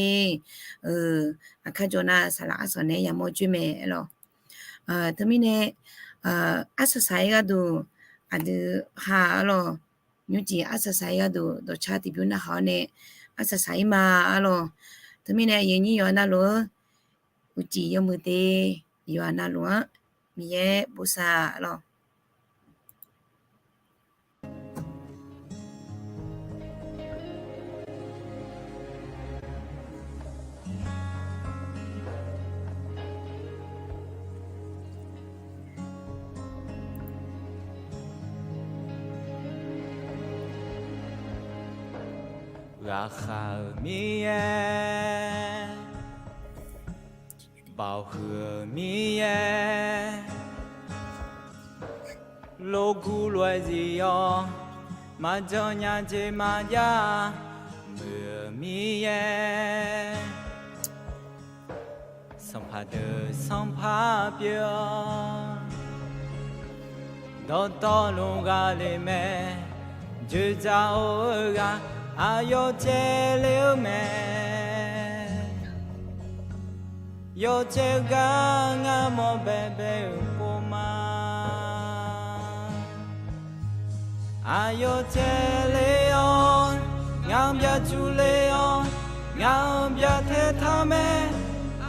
Aqkar jawr nar saqlaq arsaq naeq-aer yamawr joer mae aerlawq. Teumirnae arsaq saq-ir gharduq aqdui ha aerlawq, nymrcif arsaq saq-ir gharduq dawqcar tiqbymr narhaq-awr nae arsaq saq-ir ma aerlawq. Teumirnae aqyuif nyir yawqghaq navluf-eu uqcif yawmuiq de, yawqghaq navluf-anr Miqyaer bosav aerlawq. Ghaqkhav-euq Miqyaer, baoq huiq-euq Miqyaer, lof guv lof-aer zif-awr, maqjan nya jeq maqjav muiq-euq Miqyaer, sanqpaq deuq sanqpaq pyeuf-awr, dawqtawvluf ghaq le mae, joeqdzaq-eu ghaq aqyawf caev le-eu mae. Yawcaev gar ngar mawr baebae-euq pov ma. Aqyawf caev le-awr, ngaq-anr byacuq le-awr, ngaq-anr byacaev taq mae.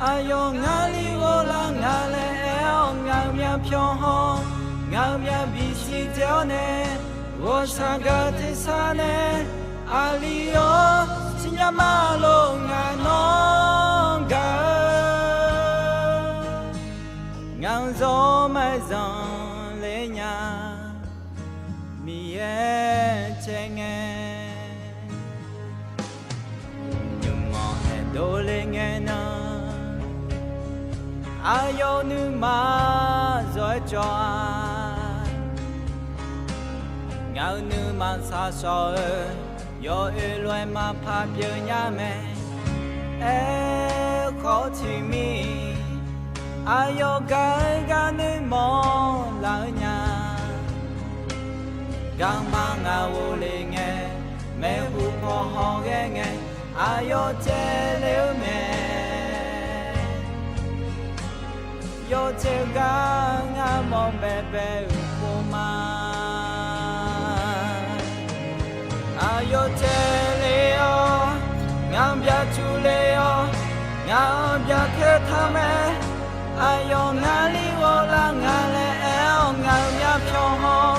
Aqyawf ngar li ghoflar nga laer aer-awr, ngaq-euq myavpyawq haw, ngaq-euq myavbif siqdzae-awr nae, ghawqshaq gaq tersar nae, aqli-awr, siqnya ma lof ngaq nawr gaq-eu, ngaq-anr zawr maqzanq le nya, Miqyaer caev ngae. Nymq-anr nae dovle ngae nan, aqyawf nuima zawr-aer cawv-a. Ngaq-euq nuima shaqshawq-eu, yawoer lof-aer maqpar pyeuf nya mae. Aerkhawf tiqmir, aqyawf gaq-eu gar nuirmanr laf-eu nya. Garma ngaq ghofle ngae, maeqhu paw haw ghae ngae, aqyawf caev le-eu mae. Yawcaev gar ngar mawr baebae-euq pov ma. Aqyawf caev le-awr, ngaq-anr byacuq le-awr, ngaq-anr byacaev taq mae. Aqyawf ngar li ghoflar nga laer aer-awr, ngaq-euq myavpyawq haw,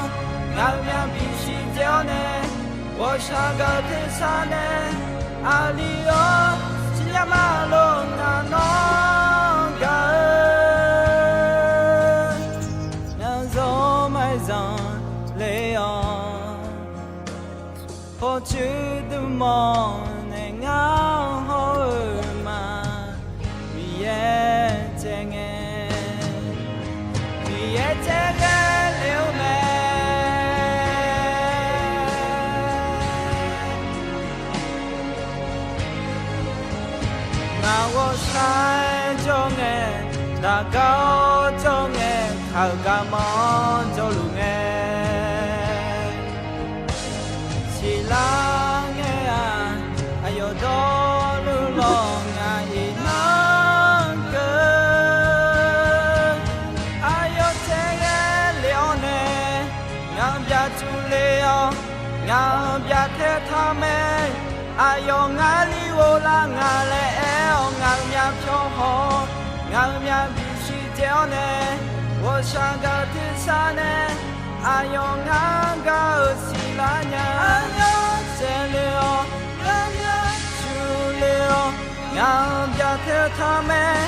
ngaq-euq myavbif siqdzae-awr nae, ghawqshaq gaq tersar nae, aqli-awr, siqnya ma lof ngaq nawr gaq-eu, ngaq-anr zawr maqzanq le-awr, pawqtsuif dmq mawr nae ngar hawr-eu ma. Miqyaer caev ngae, Miqyaer caev ghae le-eu mae. Daqgar-awr jawr ngae, kaq-euq garmanr jawrluf ngae, siqlar ngae-aq, aqyawf dawrluf lawq ngaq iqnan keuv. Aqyawf caevghae lef-awr nae, ngaq-euq byaqcuf le-awr, ngaq-euq byaqtae taq mae. Aqyawf ngar li ghoflar nga laer aer-awr, ngaq-euq myavpyawr haw-awr, ngaq-euq myavbif siqdzae-awr nae, ghawqshaq gaq-eu tersar nae, aqyawf ngar gaq-euq siqlar nya. Aqyawf caevle-awr, ngaq-euq myavcuf le-awr, ngaq-euq byaqtae taq mae.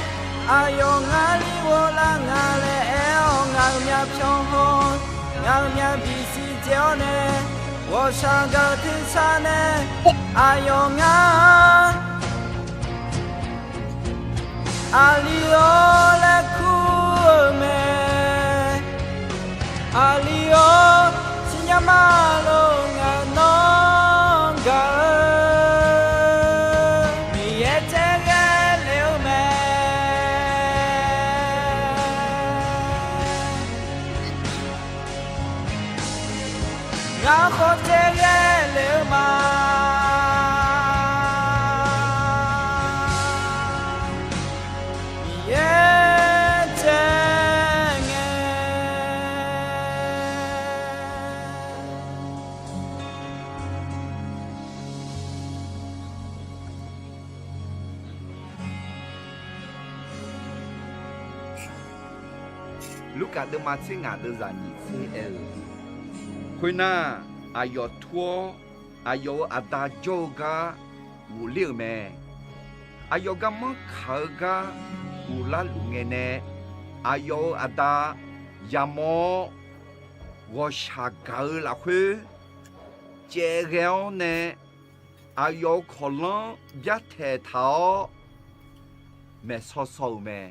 Aqyawf ngar li ghoflar nga laer aer-awr, ngaq-euq myavpyawr haw-awr, ngaq-euq myavbif siqdzae-awr nae, ghawqshaq gaq-eu tersar nae, aqyawf ngar Aqli-awr laer kur-eu mae. Aqli-awr siqnya ma lor, ngaq nawr gaq-eu Miqyaer caevghae lef-eu mae. Ngar khawf caevghae lef-eu ma. Miqyaer caevghae. Lurkaf deuvma tser ngaq deuvzaq nyiq tser aer-eu, khoernar, aqyawf tur-awr, aqyawf-euq aqda jawr-eu gar ghofler-euq mae. Aqyawf garmanr kaq-eu gar ghoflarluf ngae nae, aqyawf-euq aqda yamawr-awr, ghawqshaq gaq-eu lafkhoer caevghae-awr nae, aqyawf-euq kawqlanr byartaeq taq-awr maeqsaw saw-euq mae.